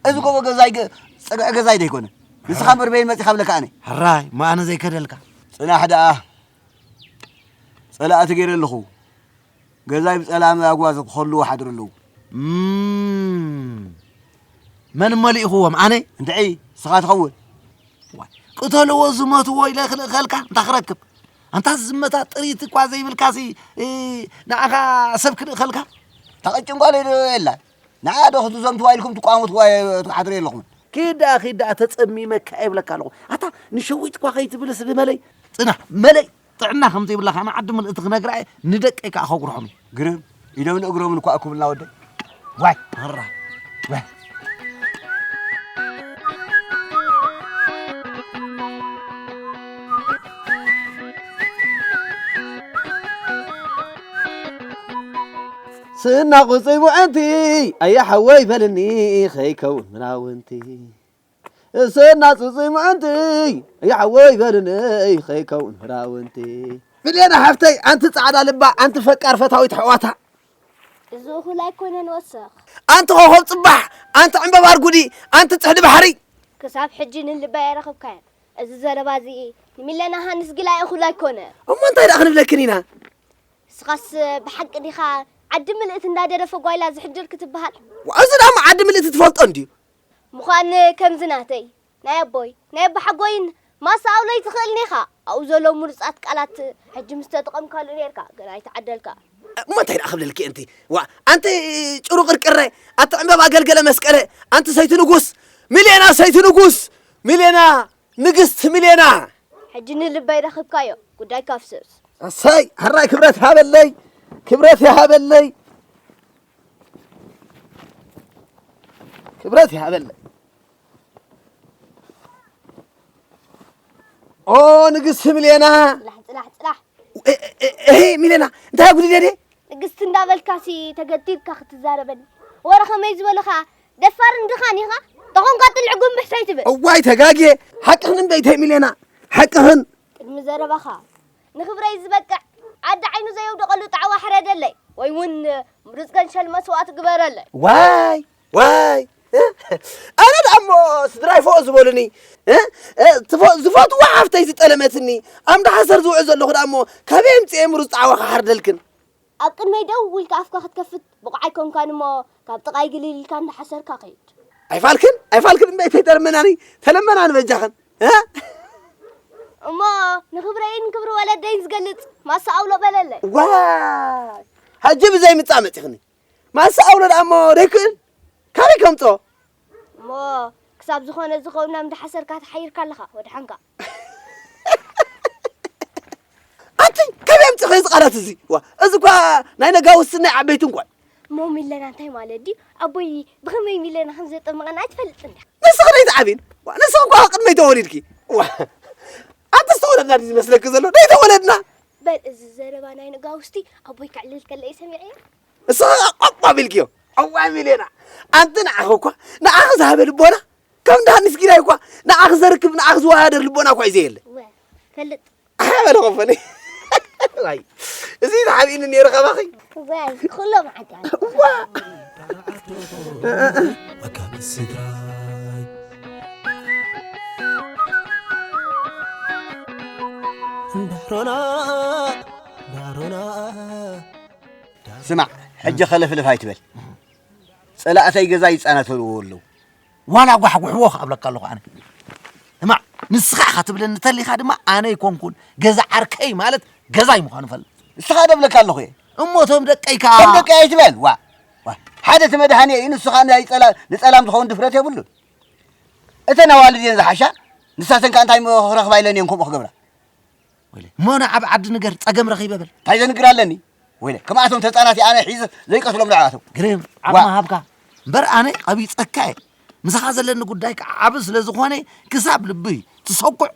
እዚ ጎቦ ገዛይ ገ-፣ ጸግዒ ገዛይ ዶ ኣይኮነ? ንስኻ እምበር በየን መጺኻ ብለካ ኣነ። ሕራይ፣ እሞ ኣነ ዘይከደልካ። ጽናሕ ደኣ። ጸላእቲ ገይረ ኣለኹ። ገዛይ ብጸላም ኣጓዘ ክኸልዎ ሓድሩ ኣለዉ። እም፣ መን መሊእኽዎም? ኣነ? እንድዒ፣ ንስኻ ትኸውን። ዋይ፣ ቅተልዎ ዝመትዎ ኢለ ክልእኸልካ? እንታይ ክረክብ? ኣንታ ዝመታ ጥሪት እኳ ዘይብልካሲ፣ እ፣ ንዓኻ ሰብ ክልእኸልካ? እታ ቀጭን ጓለይ ዶ የላ? ንዓ ዶ ክትዘምትዋ ኢልኩም ትቋሙትዋ ትሓድሩ የለኹምን። ኪድ ደኣ፣ ኪድ ደኣ፣ ተጸሚመካ እየ እብለካ ኣለኹ። ኣታ ንሸዊት እኳ ከይትብልስ ብመለይ? ጽናሕ፣ መለይ ጥዕና ከም ዘይብላ ከኣ ንዓዲ ምልእቲ ክነግራ እየ፣ ንደቀይ ከኣ ከጉርሖም እየ። ግርም፣ ኢዶምን እግሮምን እኳ እኩብልና ወደይ። ዋይ፣ ኣራ፣ ዋይ። ስና ቁጽይ ሙዕንቲ ኣየ ሓወይ በልኒ ኸይከውን ምናውንቲ። ስና ቁጽይ ሙዕንቲ ኣየ ሓወይ በልኒ ኸይከውን ምናውንቲ። ሚልዮና ሓፍተይ፣ ኣንቲ ጻዕዳ ልባ፣ ኣንቲ ፈቃር ፈታዊት ኣሕዋታ። እዚ እኹል ኣይኮነን ወሰኽ። ኣንቲ ኮኾብ ጽባሕ፣ ኣንቲ ዕምበባ ኣርጉዲ፣ ኣንቲ ጽሕዲ ባሕሪ። ክሳብ ሕጂ ንልባ ኣይረኸብካዮን። እዚ ዘረባ እዚ ንሚለና ሃንስ ግላይ እኹል ኣይኮነ። እሞ እንታይ ደኣ ክንብለክን ኢና? ንስኻስ ብሓቂ ዲኻ ዓዲ ምልእቲ እንዳደረፈ ጓይላ ዝሕድር ክትበሃል? ዋ፣ እዚ ደኣ ዓዲ ምልእቲ ትፈልጦ እንድዩ? ምዃን ከምዚ ናተይ ናይ ኣቦይ ናይ ኣቦ ሓጎይን ማሳ ኣውለይ ትኽእልኒ ኢኻ። ኣብኡ ዘሎ ምሩጻት ቃላት ሕጂ ምስ ተጠቐምካሉ ኔርካ ግን ኣይተዓደልካ። እሞ እንታይ ደኣ ክብለልኪ እንቲ? ዋ፣ ኣንቲ ጭሩ ቅርቅረ፣ ኣቲ ዕምበባ ገልገለ መስቀለ፣ ኣንቲ ሰይቲ ንጉስ፣ ሚልዮና ሰይቲ ንጉስ፣ ሚልዮና ንግስቲ ሚልዮና። ሕጂ ንልበይ ረኺብካዮ፣ ጉዳይካ ፍስስ። እሰይ፣ ሕራይ ክብረት ይሃበለይ፣ ክብረት ይሃበለይ፣ ክብረት ይሃበለይ። ኦ ንግስቲ ሚልዮና። ጽላሕ፣ ጽላሕ፣ ጽላሕ። እ-፣ እ-፣ እሄ ሚልዮና፣ እንታይ ኣጉዲለ ድየ? ንግስቲ እንዳበልካሲ ተገቲርካ ክትዛረበኒ። ወረ ከመይ ዝበልኻ ደፋርን ድኻን ኢኻ? ተኾንካ ጥልዕ ጉንብሕ ሰይትብል። እዋይ ተጋግየ። ሓቅኽን እምበይተይ ሚልዮና፣ ሓቅኽን። ቅድሚ ዘረባኻ ንኽብረይ ዝበቅዕ ዓዲ ዓይኑ ዘየውደቐሉ ጣዕዋ ሕረደለይ፣ ወይ እውን ምሩፅ ገንሸል መስዋእቲ ግበረለይ። ዋይ፣ ዋይ፣ እ? ኣነ ደኣ እሞ ስድራይ ፎእ ዝበሉኒ፣ እ? እ፣ ትፎ-፣ ዝፈትዋ ሓፍተይ ዝጠለመትኒ፣ ኣምዳ ሓሰር ዝውዕል ዘለኹ ደኣ እሞ ካበይ ኣምፅኤ ምሩፅ ጣዕዋ ክሓርደልክን? ኣብ ቅድመይ ደው ኢልካ ኣፍካ ክትከፍት ብቑዕ ኣይኮንካን እሞ፣ ካብ ጥቓይ ግልል ኢልካ እንዳሓሰርካ ከይድ። ኣይፋልክን፣ ኣይፋልክን እምበይ ተይተለመናኒ፣ ተለመናኒ በጃኽን፣ እ? እሞ ንኽብረይን ክብሪ ወለደይን ዝገልጽ ማሳ ኣውሎ በለለይ። ዋይ! ሕጂ ብዘይ ምጻእ መጺኽኒ። ማሳ ኣውሎ ደኣ እሞ ደይክእል? ካበይ ከምጾ? እሞ ክሳብ ዝኾነ ዝኸውን ናብ እንዳሓሰርካ ተሓይርካ ኣለኻ፣ ወድሓንካ። ኣቲ፣ ካበይ ኣምጺእኺ እዚ ቃላት እዚ? ዋ፣ እዚ እኳ ናይ ነጋውስን ናይ ዓበይትን እኳ እዩ። እሞ ሚለና እንታይ ማለት ድዩ? ኣቦይ ብኸመይ ሚለና ከም ዘጠመቐና ኣይትፈልጥን ዲኻ? ንስኺ ደይትዓብይን? ዋ፣ ንስኺ እኳ ቅድመይ ተወሊድኪ። ዋ፣ ኣንተ ዝተወለድና ድዩ ዝመስለኪ ዘሎ? ደይተወለድና። በል፣ እዚ ዘረባ ናይ ነጋውስቲ ኣቦይ ከዕልል ከሎ እየ ሰሚዐዮ። ንስኺ ቋቋ ቢልክዮ። እዋይ ሚልዮና፣ ኣንቲ ንዓኺ እኳ፣ ንዓኺ ዝሃበ ልቦና፣ ከም ደሃን ንስኪናይ እኳ፣ ንዓኺ ዘርክብ፣ ንዓኺ ዝወሃደር ልቦና እኳ እዩ ዘየለ። እወ፣ ፈልጥ። ኣሕ፣ በለ ኸፈኒ። ዋይ፣ እዚ ተሓቢእኒ ነይሩ ኸባኺ። እዋይ፣ ኩሎም ዓዲ። እዋ። መካነ ስድራይ። እንዳሮና፣ እንዳሮና። ስማዕ፣ ሕጂ ኸለፍልፍ ኣይትበል። ጸላእተይ ገዛ ይጻናተልዎ ኣለዉ። ዋላ ጓሕጉሕዎ ክኣብለካ ኣለኹ ኣነ። ስማዕ፣ ንስኻ ኢኻ ትብለኒ ተሊኻ ድማ ኣነ ኣይኮንኩን፣ ገዛ ዓርከይ ማለት ገዛይ ምዃኑ ፈልጥ። ንስኻ ደብለካ ኣለኹ እየ። እሞ እቶም ደቀይ ከኣ ከም ደቀይ ኣይትበል። ዋ፣ ዋ። ሓደ እቲ መድሃኒ እዩ፣ ንሱ ኸኣ ናይ ጸላ-፣ ንጸላም ዝኸውን ድፍረት የብሉን። እተን ኣዋልድ እየን ዝሓሻ፣ ንሳተን ከኣ እንታይ ክረኽባ ኢለን እየን ከምኡ ክገብራ። ወይለ፣ እሞ ንዓብ ዓዲ ንገር፣ ጸገም ረኺበ በል። እንታይ ዘንግር ኣለኒ? ወይለ፣ ከምኣቶም ተጻናቲ ኣነ ሒዘ ዘይቀትሎም ንዓኣቶም። ግርም፣ ዓቕሚ ዋ። ሃብካ። እምበር ኣነ ቀቢጸካ እየ። ምሳኻ ዘለኒ ጉዳይ ከዓ ዓቢ ስለ ዝኾነ፣ ክሳብ ልቢ ትሰኩዕ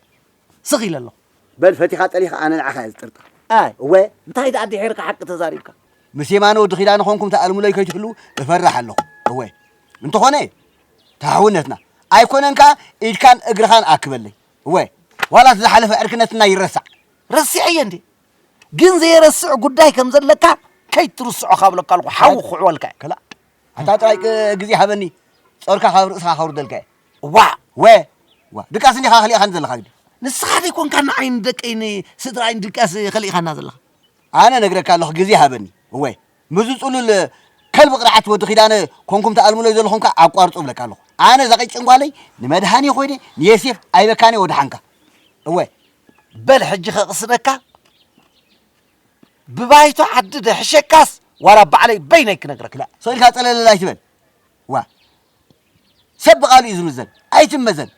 ስኽ ኢለ ኣለኹ። በል፣ ፈቲኻ ጠሊኻ ኣነ ንዓኻ እየ ዝጥርጥር። ኣይ፣ እወ። እንታይ ደኣ ድሒርካ ሓቂ ተዛሪብካ? ምስ የማነ ወዲ ኺዳነ ኾንኩም ተኣልሙለይ ከይትህልዉ እፈርሕ ኣለኹ። እወ። እንተኾነ፣ ተሓውነትና ኣይኮነን ከኣ ኢድካን እግርኻን ኣክበለይ። እወ፣ ዋላ እቲ ዝሓለፈ ዕርክነትና ይረሳዕ። ረሲዐዮ እንዴ? ግን ዘየረስዕ ጉዳይ ከም ዘለካ ከይትርስዖ ካብለካ ኣለኹ። ሓዊ ክኹዕወልካ እየ። ከላ፣ ኣታ ጥራይ ቅ-፣ ግዜ ሃበኒ። ጾርካ ካብ ርእስኻ ከውርደልካ እየ። ዋዕ! ወ-፣ ዋ፣ ድቃስ እንዲኻ ክልኢኻኒ ዘለኻ ግዲ። ንስኻ ዘይኮንካ ንዓይን ደቀይን ስድራይን ድቃስ ከልኢኻና ዘለኻ። ኣነ ነግረካ ኣለኹ፣ ግዜ ሃበኒ። እወ፣ ምዚ ጽሉል ከልቢ ቅርዓት ወዲ ኺዳነ ኮንኩም ተኣልሙለይ ዘለኹም ከኣ ኣቋርጹ እብለካ ኣለኹ። ኣነ እዛ ቀጭን ጓለይ ንመድሃኔ ኮይነ ንየሴፍ ኣይበካን እየ ወድሓንካ። እወ። በል ሕጂ ከቕስነካ፣ ብባይቶ ዓዲ ደሕሸካስ ዋላ ባዕለይ በይነይ ክነግረካ። ክላ፣ ሰው ኢልካ ጸለለል ኣይትበል። ዋ፣ ሰብ ብቓሉ እዩ ዝምዘን፣ ኣይትመዘን።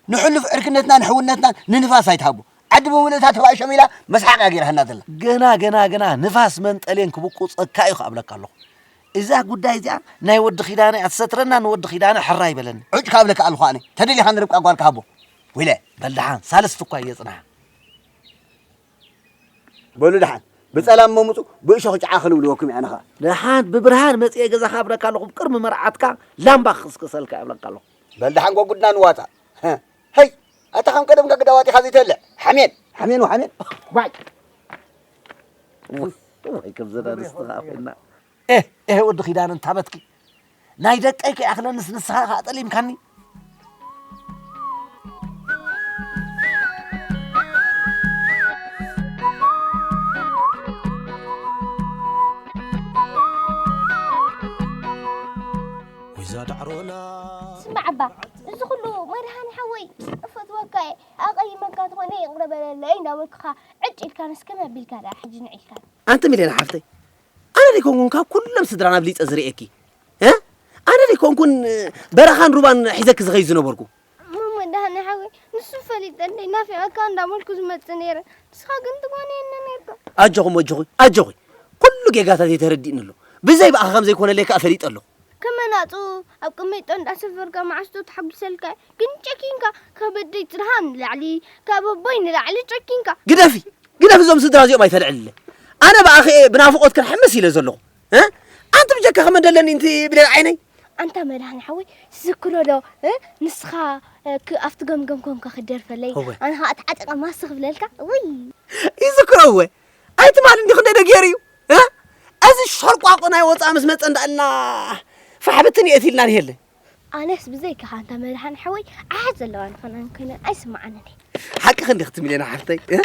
ንሕሉፍ ዕርክነትናን ሕውነትናን ንንፋስ ኣይትሃቦ። ዓዲ ብምልእታ ተባይ ሸሚላ መስሓቕያ ገይራትና ዘላ። ገና፣ ገና፣ ገና ንፋስ መንጠልየን ክብቁጸካ እዩ ክኣብለካ ኣለኹ። እዛ ጉዳይ እዚኣ ናይ ወዲ ኺዳነ እያ ትሰትረና፣ ንወዲ ኺዳነ ሕራይ በለኒ። ዑጭ ክኣብለካ ኣለኹ ኣነ። ተደሊኻ ንርብቃ ጓልካ ሃቦ። ወይለ። በል ደሓን፣ ሳልስቲ እኳ እየ ጽናሓ። በሉ ደሓን። ብጸላም መምጹ ብእሾኽ ጫዓ ክንብልወኩም ኢና ንኻ። ደሓን ብብርሃን መጽኤ ገዛኻ ኣብረካ ኣለኹ፣ ቅድሚ መርዓትካ ላምባ ክስክሰልካ እብለካ ኣለኹ። በል ደሓን ጓጉድና ንዋጻእ። ሀይ፣ ኣታ ከም ቀደምካ ግዳ ዋጢኻ ዘይተልዕ። ሓሜን፣ ሓሜን ወሓሜን። ዋይ። ወይ ከም ዘዳርስትኻ ኮይና። ኤህ፣ ኤህ፣ ወዲ ኪዳን እንታበትኪ። ናይ ደቀይ ከይኣኽለንስ ንስኻ ከኣ ጠሊምካኒ። ወይዛ ዳዕሮና። ስማዕ እባ፣ እዚ ኩሉ መድሃኒ ሓወይ እፈትወካ እየ፣ ኣቐይመካ ተኾነ ይቕረ በለለይ እንዳበልኩኻ ዕጭ ኢልካ ንስከ መቢልካ ደኣ ሕጂ ንዒልካ። ኣንቲ ሚልዮን ሓፍተይ፣ ኣነ ደይኮንኩን ካብ ኩሎም ስድራና ኣብሊጸ ዝርእየኪ? እ? ኣነ ደይኮንኩን በረኻን ሩባን ሒዘኪ ዝኸይድ ዝነበርኩ? ማማ ደሃነ ሓወይ፣ ንሱ ፈሊጠለይ ናፊቐካ እንዳመልኩ ዝመጽእ ነይረ። ንስኻ ግን ትጓነየኒ ነይርካ። ኣጆኹም፣ ኣጆኹም፣ ኣጆኹም። ኩሉ ጌጋታት ተረዲእኒ ኣሎ። ብዘይ ብኣኻ ከም ዘይኮነለይ ከኣ ፈሊጠ ኣለኹ። ከመናጹ ኣብ ቅመይጦ እንዳሰፈርካ መዓስቶ ተሓጉሰልካ። ግን ጨኪንካ ካብ ኣደይ ጽንሃ ንላዕሊ፣ ካብ ኣቦይ ንላዕሊ ጨኪንካ። ግደፊ፣ ግደፊ፣ እዞም ስድራ እዚኦም ኣይተልዕልለ። ኣነ ብኣኸ እየ ብናፍቖት ክንሕምስ ኢለ ዘለኹ። እ? ኣንቲ ብጀካ ከመን ደለኒ እንቲ ብሌል ዓይነይ? ኣንታ መድሃን ሓወይ፣ ዝክሮ ዶ፣ እ? ንስኻ፣ እ፣ ክ-፣ ኣብቲ ገምገም ኮንካ ክደርፈለይ፣ እወ። ኣነ ኸኣ ተዓጢቐ ማስ ክብለልካ? ውይ! ይዝክሮ እወ። ኣይ ትማል እንዲ ክንደይ ደገይሩ እዩ? እ? እዚ ሸርቋቑ ናይ ወጻኢ ምስ መጸ እንዳእልና ፋሕብትን የእት ኢልና ንሄለ። ኣነስ ብዘይካኻ ኣንታ መድሃን ሓወይ፣ ዓሕ ዘለዋ ንኾናን ኮይነን ኣይስምዓንን እየ። ሓቅኺ እንዲኺ ትምሌና ሓፍተይ፣ እ?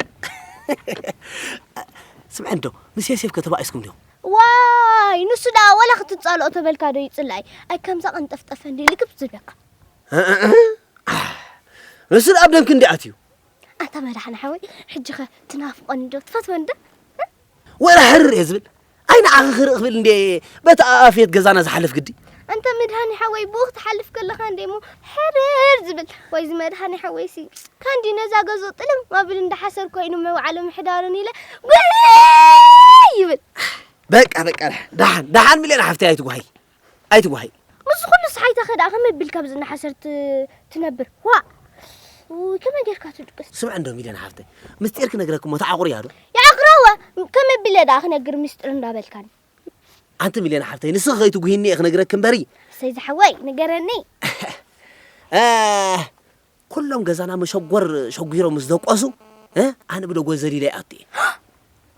ስምዒ እንዶ፣ ምስ ዮሴፍ ከ ተባኢስኩም ዲኹም? ዋይ፣ ንሱ ደኣ ወላ ክትጻልኦ ተበልካ ዶ ይጽላእ? ኣይ ከምዛ ቀንጠፍጠፈ እንዲ ልግብ ዝብለካ። እ፣ እ፣ እ። ንሱ ደኣ ኣብ ደምኪ እንዲ ኣትዩ። ኣንታ መድሓን ሓወይ፣ ሕጂ ኸ ትናፍቆኒ ዶ ትፈትወኒ ዶ? ወላ ሕርር እየ ዝብል። ኣይ ንዓኺ ክርኢ ክብል እንዴ በቲ ኣፌት ገዛና ዝሓልፍ ግዲ። ኣንታ መድሃኒ ሓወይ፣ ብኡ ክትሓልፍ ከለኻ እንዴ እሞ ሕርር ዝብል። ወይ እዚ መድሃኒ ሓወይሲ፣ ካንዲ ነዛ ገዝኡ ጥልም ኣቢሉ እንዳሓሰር ኮይኑ ምውዓሉ ምሕዳሩን ኢለ ጉይ ይብል። በቃ፣ በቃ፣ ደሓን፣ ደሓን፣ ደሓን ሚልዮን ሓፍተይ ኣይትጓሂ። ኣይትጓሂ። ምስ ኩሉ ሰሓይታ ከ ደኣ ከመይ ቢልካ ኣብዚ እናሓሰር ት-፣ ትነብር? ዋእ! ውይ፣ ከመይ ጌርካ ትድቅስ? ስምዒ እንዶ ሚልዮን ሓፍተይ፣ ምስጢር ክነግረኪ እሞ ተዓቑርያ ዶ? ይዓቕራዋ! ከመይ ቢለ ደኣ ክነግር ምስጢር እንዳበልካኒ? ኣንቲ ሚልዮን ሓፍተይ፣ ንስኺ ከይትጉሂኒ እየ ክነግረኪ እምበሪ። እሰይ ዝሓወይ፣ ንገረኒ። እ፣ ኩሎም ገዛና መሸጎር ሸጒሮም ምስ ደቆሱ፣ እ፣ ኣነ ብደጎ ዘሊለ ይኣቱ እየ።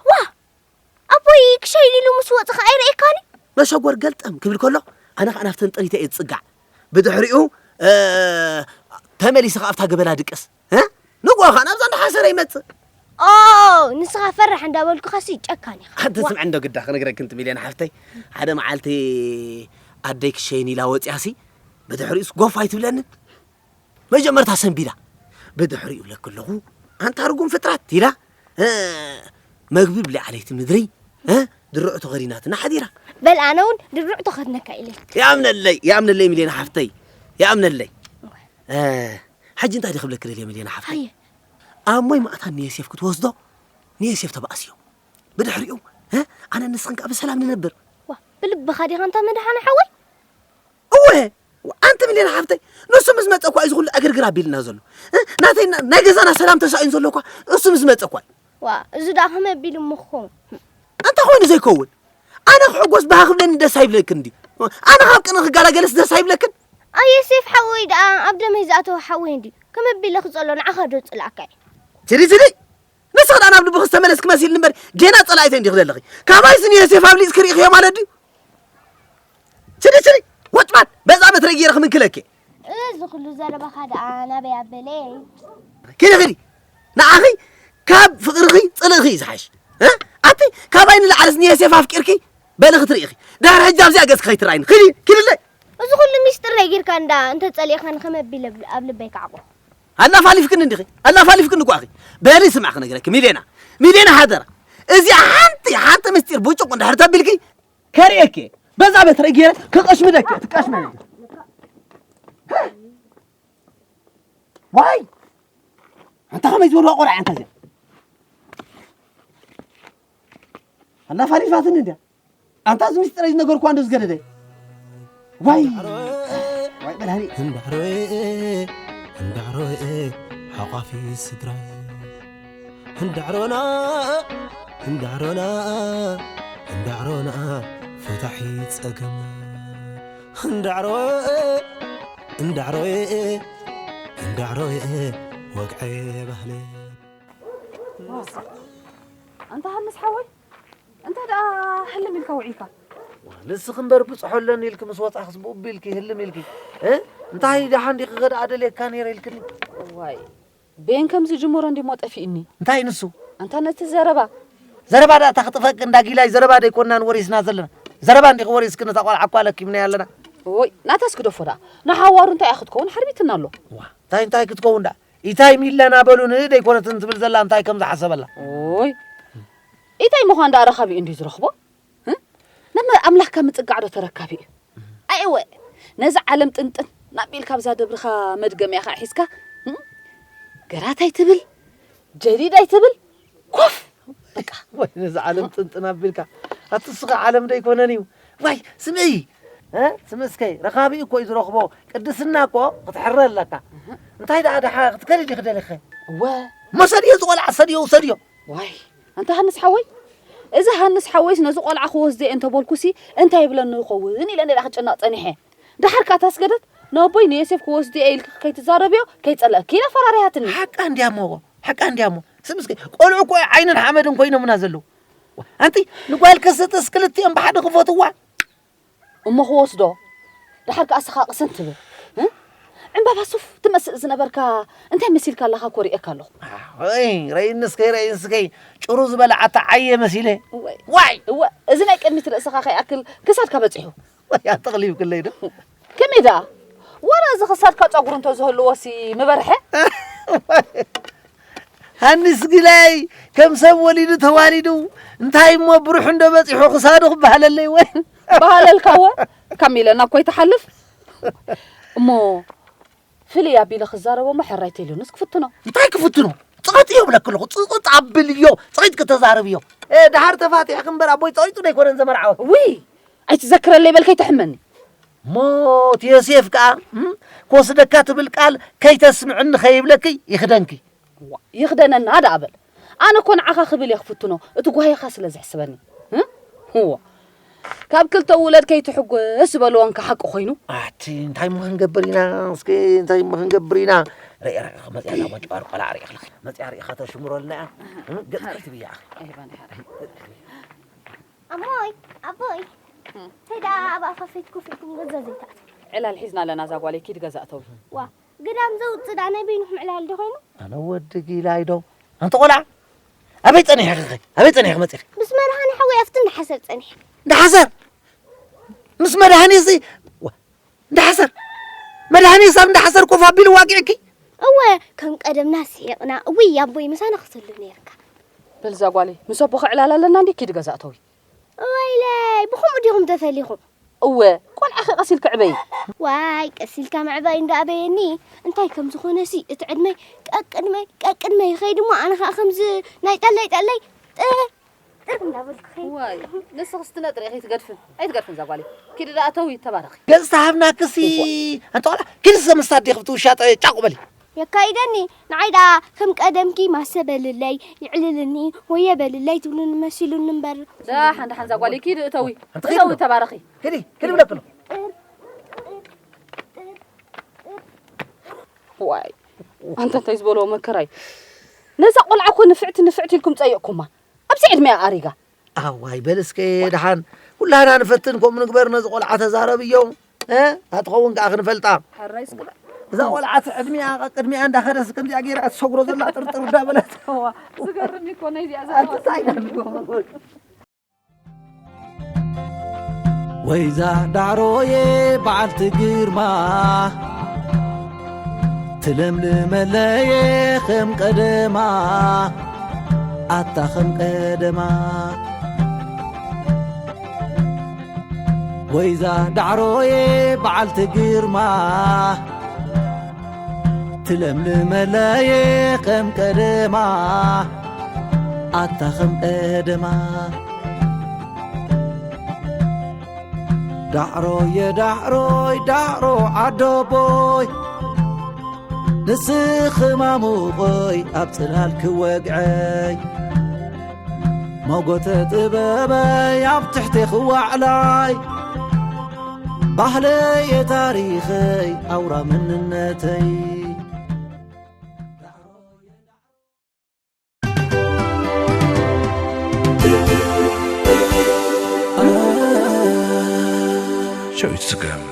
ዋ! ኣቦይ ክሸይን ኢሉ ምስ ወጽእ ከኣ ኣይርእየካን እዩ። መሸጎር ገልጠም ክብል ከሎ፣ ኣነ ኸኣ ናብተን ጥሪተ እየ ዝጽጋዕ። ብድሕሪኡ፣ እ፣ ተመሊሰ ኸኣ ኣብታ ገበላ ድቅስ። እ? ንግሆ ኸኣ ናብዛ እንዳሓሰረ ይመጽእ። ኦ፣ ንስኻ ፈራሕ እንዳበልኩኻሲ ጨካን ኢኻ። ኣንተ ዋ። ስምዒ እንዶ ግዳ ክነግረኪ እንቲ ሚልዮን ሓፍተይ፣ ሓደ መዓልቲ ኣደይ ክሸይን ኢላ ወጺኣሲ፣ ብድሕሪኡስ ጎፍ ኣይትብለንን። መጀመርታ ሰንቢዳ፣ ብድሕሪኡ ብለኪ ኣለኹ፣ ኣንታ ርጉም ፍጥረት ኢላ፣ እ፣ መግቢ ብሊዓ ለይቲ ምድሪ፣ እ፣ ድርዑ ተኸዲናትና ሓዲራ። በል ኣነ እውን ድርዑ ተኸድነካ ኢለ። ይኣምነለይ፣ ይኣምነለይ ሚልዮን ሓፍተይ፣ ይኣምነለይ። እ፣ ሕጂ እንታይ ድኽብለኪ ደልየ ሚልዮን ሓፍተይ? ሃየ። ኣሞይ ማእታ ንዮሴፍ ክትወስዶ፣ ንዮሴፍ ተባእስዮ። ብድሕሪኡ፣ እ፣ ኣነ ንስኽን ከኣ ብሰላም ንነብር። ዋ፣ ብልብኻ ዲኻ ኣንታ መድሓኒ ሓወይ? እወ፣ ኣንቲ ሚልዮን ሓፍተይ፣ ንሱ ምስ መጸ እኳ እዩ እዚ ኩሉ ዕግርግር ኣቢልና ዘሎ። እ፣ ናተይ፣ ና-፣ ናይ ገዛና ሰላም ተሳኢኑ ዘሎ እኳ እሱ ምስ መጸ እኳ እዩ። ዋ፣ እዚ ደኣ ከመይ ኣቢሉ እሞ ክኸውን? እንታይ ኮይኑ ዘይከውን? ኣነ ክሕጎስ ባህ ክብለኒ ደስ ኣይብለክን ድዩ? ኣነ ካብ ቅነ ክገላገለስ ደስ ኣይብለክን? ኣየ ዮሴፍ ሓወይ ደኣ ኣብ ደመይ ዝኣተወ ሓወይ እንድዩ። ከመይ ኣቢለ ክጸሎ ንዓኻ ዶ ጽላእካ እየ? ስዲ፣ ስዲ! ንስኺ ደኣ ናብ ልብኺ ዝተመለስኪ መሲልኒ እምበር፣ ጌና ጸላኢተይ እንዲኺ ዘለኺ። ካባይሲ ንዮሴፍ ኣብሊጽኪ ርኢኽዮ ማለት ድዩ? ስዲ፣ ስዲ! ወጭ በል! በዛ በትረይ ገይረ ክምንክለኪ። እዚ ኩሉ ዘረባኻ ደኣ ናበይ ኣበለ? ኪዲ፣ ኪዲ! ንዓኺ ካብ ፍቕርኺ ጽልእኺ እዩ ዝሓይሽ። እ? ኣቲ ካባይ ንላዕልስ ንዮሴፍ ኣፍቂርኪ በሊ ክትርኢ ኢኺ። ድሕሪ ሕጂ ኣብዚኣ ገጽኪ ከይትረኣይኒ። ኪዲ፣ ኪድለይ! እዚ ኩሉ ሚስጥር ነጊርካ እንዳ እንተጸሊእኻኒ ከመይ ኣቢለ ኣብ ልበይ ክዓቑ? ኣላፋሊፍክኒ እንዲኺ፣ ኣላፋሊፍክኒ እኳ ኢኺ። በሊ ስምዒ ክነግረኪ፣ ሚሌና፣ ሚሌና ሓደራ። እዚኣ ሓንቲ፣ ሓንቲ ምስጢር ብጭቁ እንድሕር ተቢልኪ፣ ከርእየኪ፣ በዛ በትረይ ገይረ ክቐሽምደኪ፣ ትቀሽመኒ። ዋይ! ኣንታ ከመይ ዝበልዋ ቆልዓ ኣንታ እዚኣ። ኣላፋሊፋትኒ እንድያ። ኣንታ እዚ ምስጢረይ ዝነገርኳ እንዶ ዝገደደ። ዋይ! ዋይ በላኒ። እንዳዕሮኤ፣ እንዳዕሮኤ፣ ሓቋፊ ስድራይ። እንዳዕሮና፣ እንዳዕሮና እንዳዕሮና ፈታሒ ጸገም እንዳዕሮ እንዳዕሮ እንዳዕሮ ወግዐ ባህለ ኣንታ ሃንስ ሓወይ እንታይ ደኣ ሕልም ኢልካ ውዒልካ? ንስኺ እምበር ብፅሖ ኣለኒ ኢልኪ ምስ ወፃኽስ ብኡብ ኢልኪ ህልም ኢልኪ እ? እንታይ ደሓን ዲኺ ከደኣ ደልየካ ነይረ ኢልክኒ? ዋይ ቤን ከምዚ ጅምሮ እንዲሞ ጠፊእኒ። እንታይ ንሱ? ኣንታ ነቲ ዘረባ ዘረባ ደኣ እታ ክጥፈቂ እንዳ ጊላይ ዘረባ ደይኮንና ንወሪስና ዘለና ዘረባ እንዲኺ ወሪስኪ ነታ ቆልዓ እኳ ለኪምናያ ኣለና። ወይ ናታስ ግደፎ ደኣ ንሓዋሩ እንታይ እያ ክትከውን ሓርቢትና ኣሎ። ዋ እንታይ እንታይ ክትከውን ደኣ ኢታይ ሚለና በሉኒ ደይኮነትን ትብል ዘላ እንታይ ከም ዝሓሰበላ። ኦይ ኢታይ ምዃን ደኣ ረኻቢኡ እንድዩ ዝረኽቦ። ናብ ኣምላኽካ ምጽጋዕ ዶ ተረካቢ እዩ? ኣየወ ነዚ ዓለም ጥንጥን ናቢል ካብዛ ደብርኻ መድገም እያ ሒዝካ ገራት ኣይትብል ጀዲድ ኣይትብል ኮፍ በቃ። ወይ ነዚ ዓለም ጥንጥን ኣቢልካ ኣቲ እስኻ ዓለም ዶ ኣይኮነን እዩ? ዋይ ስምዒ እ? ስምዒ እስከይ ረኻቢ እኮ እዩ ዝረኽቦ። ቅድስና እኮ ክትሕረ ኣለካ። እንታይ ደኣ ደሓ ክትከዲ ዲኺ ደሊኺ? እወ እሞ ሰድዮ ዝቆልዓ ሰድዮ ውሰድዮ። ዋይ ኣንታ ሃንስ ሓወይ እዚ ሃንስ ሓወይስ ነዚ ቆልዓ ክወስዶ እየ እንተበልኩሲ እንታይ ይብለኒ ይኸውን ኢለ ነዳ ክጭነቕ ጸኒሐ። ደሓር ከኣ ታስገደት ነቦይ ንዮሴፍ ክወስዶ እየ ኢልኪ ከይትዛረብዮ ከይጸለእኪ ኢላ ፈራሪሃትኒ። ሓቃ እንድያ እሞ ሓቃ እንድያ እሞ ስምስከ ቆልዑ እኮ ዓይንን ሓመድን ኮይኖምና ዘለዉ። ኣንቲ ንጓል ከሰተስ ክልቲኦም ብሓደ ክፈትዋ እሞ ክወስዶ ደሓር ከኣ ስኻ ቅስን ትብል እ? ዕምባባ ሱፍ ትመስል ዝነበርካ እንታይ መሲልካ ኣለኻ እኮ ርእየካ ኣለኹ። ኣይ ረይንስከይ ረይንስከይ ጭሩ ዝበልዓታ ዓየ መሲለ። እወ ዋይ እወ እዚ ናይ ቅድሚት ርእስኻ ከይኣክል ክሳድካ በጺሑ። ወይ ኣተቕሊብክለይ ዶ? ከመይ ደኣ ዋላ እዚ ክሳድካ ጸጉሪ እንተዝህልዎሲ ምበርሐ። ሃኒስ ግላይ ከም ሰብ ወሊዱ ተዋሊዱ እንታይ እሞ ብሩሕ እንዶ በፂሑ ክሳዱ ክበሃለለይ ወይ በሃለልካ ወ ከም ኢለና እኮ ይትሓልፍ እሞ ፍልይ ኣቢለ ክዛረቦ እሞ ሕራይ ተይሉንስ ክፍትኖ እንታይ ክፍትኖ ፀቂጥ እዮ ብለክ ኣለኹ ፅቕጥ ኣብልዮ ፀቂጥ ክተዛረብዮ ደሃር ተፋቲሕክ እምበር ኣቦይ ፀቂጡ ደይኮነን ዘመርዓወ ውይ ኣይትዘክረለይ በል ከይትሕመኒ ሞት ዮሴፍ ከኣ ክወስደካ ትብል ቃል ከይተስምዕኒ ከይብለኪ ይኽደንኪ። ይኽደነና ደኣ በል። ኣነ እኮ ንዓኻ ክብል እየ ክፍትኖ፣ እቲ ጓሂኻ ስለ ዘሕስበኒ። እወ። ካብ ክልተ ውለድ ከይትሕጎስ ዝበልዎ እንካ ሓቂ ኮይኑ። ኣቲ እንታይ እሞ ክንገብር ኢና እስኪ እንታይ እሞ ክንገብር ኢና። ርእ ርእ መፅያ ዛ መጭባር ቆልዓ ርእ ክልኺ መፅያ ርእ ከተሽምረልና እያ። ገፅ ከይትብያ። ኣሞይ ኣቦይ እንታይ ደኣ ኣብ ኣፋ ፌት ኮፍ ኢልኩም ገዛ ዘይትኣትዉ? ዕላል ሒዝና ኣለና እዛ ጓለይ ኪድ ገዛ እተዊ። ዋ ግዳም ዘውጽእ ደኣ ናይ በይንኹም ዕላል ዶ ኾይኑ? ኣነ ወዲ ጊላይ ዶ ኣንቲ ቆልዓ ኣበይ ጸኒሕኺ ኸ ኣበይ ጸኒሕኺ መጺኺ? ምስ መድሃኒ ሓወይ ኣብቲ እንዳ ሓሰር ጸኒሐ። እንዳ ሓሰር ምስ መድሃኒ እዚ ዋ እንዳ ሓሰር መድሃኒ ሳብ እንዳ ሓሰር ኮፍ ኣቢሉ ዋጊዕኪ? እወ ከም ቀደምና ስሒቕና እውይ ኣቦይ ምሳና ክትህሉ ነይርካ። በል እዛ ጓለይ ምስ ኣቦኺ ዕላል ኣለና እንዲ ኪዲ ገዛ እተዊ። ወይለይ ብኸምኡ ዲኹም ተፈሊኹም? እወ ቆልዓኺ ቀስ ኢልኪ ዕበዪ። ዋይ ቀስ ኢልካ ምዕባይ እንዳኣበየኒ እንታይ ከም ዝኾነሲ እቲ ዕድመይ ቀቅድመይ ቀቅድመይ ይኸይድ እሞ ኣነ ኸኣ ከምዚ ናይ ጠለይ ጠለይ ጥር ጥር እንዳበልኩ ኸይድ። ዋይ ንስኽስ ትነጥሪ ኢኺ ትገድፊ ኣይትገድፍን እዛ ጓለይ። ኪዲ ደኣ እተዊ ተባረኺ። ገጽ ተሃብናክሲ ኣንተ ቆልዓ ኪዲ እስከ ምስ ኣዴኺ ብቲ ውሻጠ ጫቑ በሊ። የካይደኒ ንዓይ ደኣ ከም ቀደምኪ ማሰ በልለይ ይዕልልኒ ወየ በልለይ ትብሉኒ መሲሉኒ እምበር። ደሓን ደሓን እዛ ጓለይ ኪዲ እተዊ እተዊ ተባረኺ። ኪዲ ኪዲ ብለኪ ኣለኹ። ዋይ ኣንታ እንታይ ዝበልዎ መከራ እዩ። ነዛ ቆልዓ እኮ ንፍዕቲ ንፍዕቲ ኢልኩም ጸይቕኩማ። ኣብዚ ዕድመያ ኣሪጋ። ኣዋይ በል እስከ ደሓን ኩላህና ንፈትን ከምኡ ንግበር ነዚ ቆልዓ ተዛረብዮ። እ? እታ ትኸውን ከኣ ክንፈልጣ። ሕራይ እስኪ በል። እዛ ቆልዓ እቲ ዕድሚኣ ቀቅድሚኣ እንዳኸደስ ከምዚኣ ገይራ እትሰጉሮ ዘላ ጥርጥር እንዳበለት። እዋ ዝገርም እዩ እኮ ናይ እዚኣ ኣቲ እንታይ ዘረባ። ዳልኩም? ወይዛ ዳዕሮየ በዓልቲ ግርማ ትለምልመለየ ከም ቀደማ ኣታ ከም ቀደማ ወይዛ ዳዕሮየ በዓልቲ ግርማ ትለምልመለየ ከም ቀደማ ኣታ ከም ቀደማ ዳዕሮየ ዳዕሮይ ዳዕሮ ዓዶቦይ ንስኺ ማሙቐይ ኣብ ጽላል ክወግዐይ ሞጎተ ጥበበይ ኣብ ትሕቲ ክዋዕላይ፣ ባህለየ ታሪኸይ ኣውራ መንነተይ። ሸዊት ስገም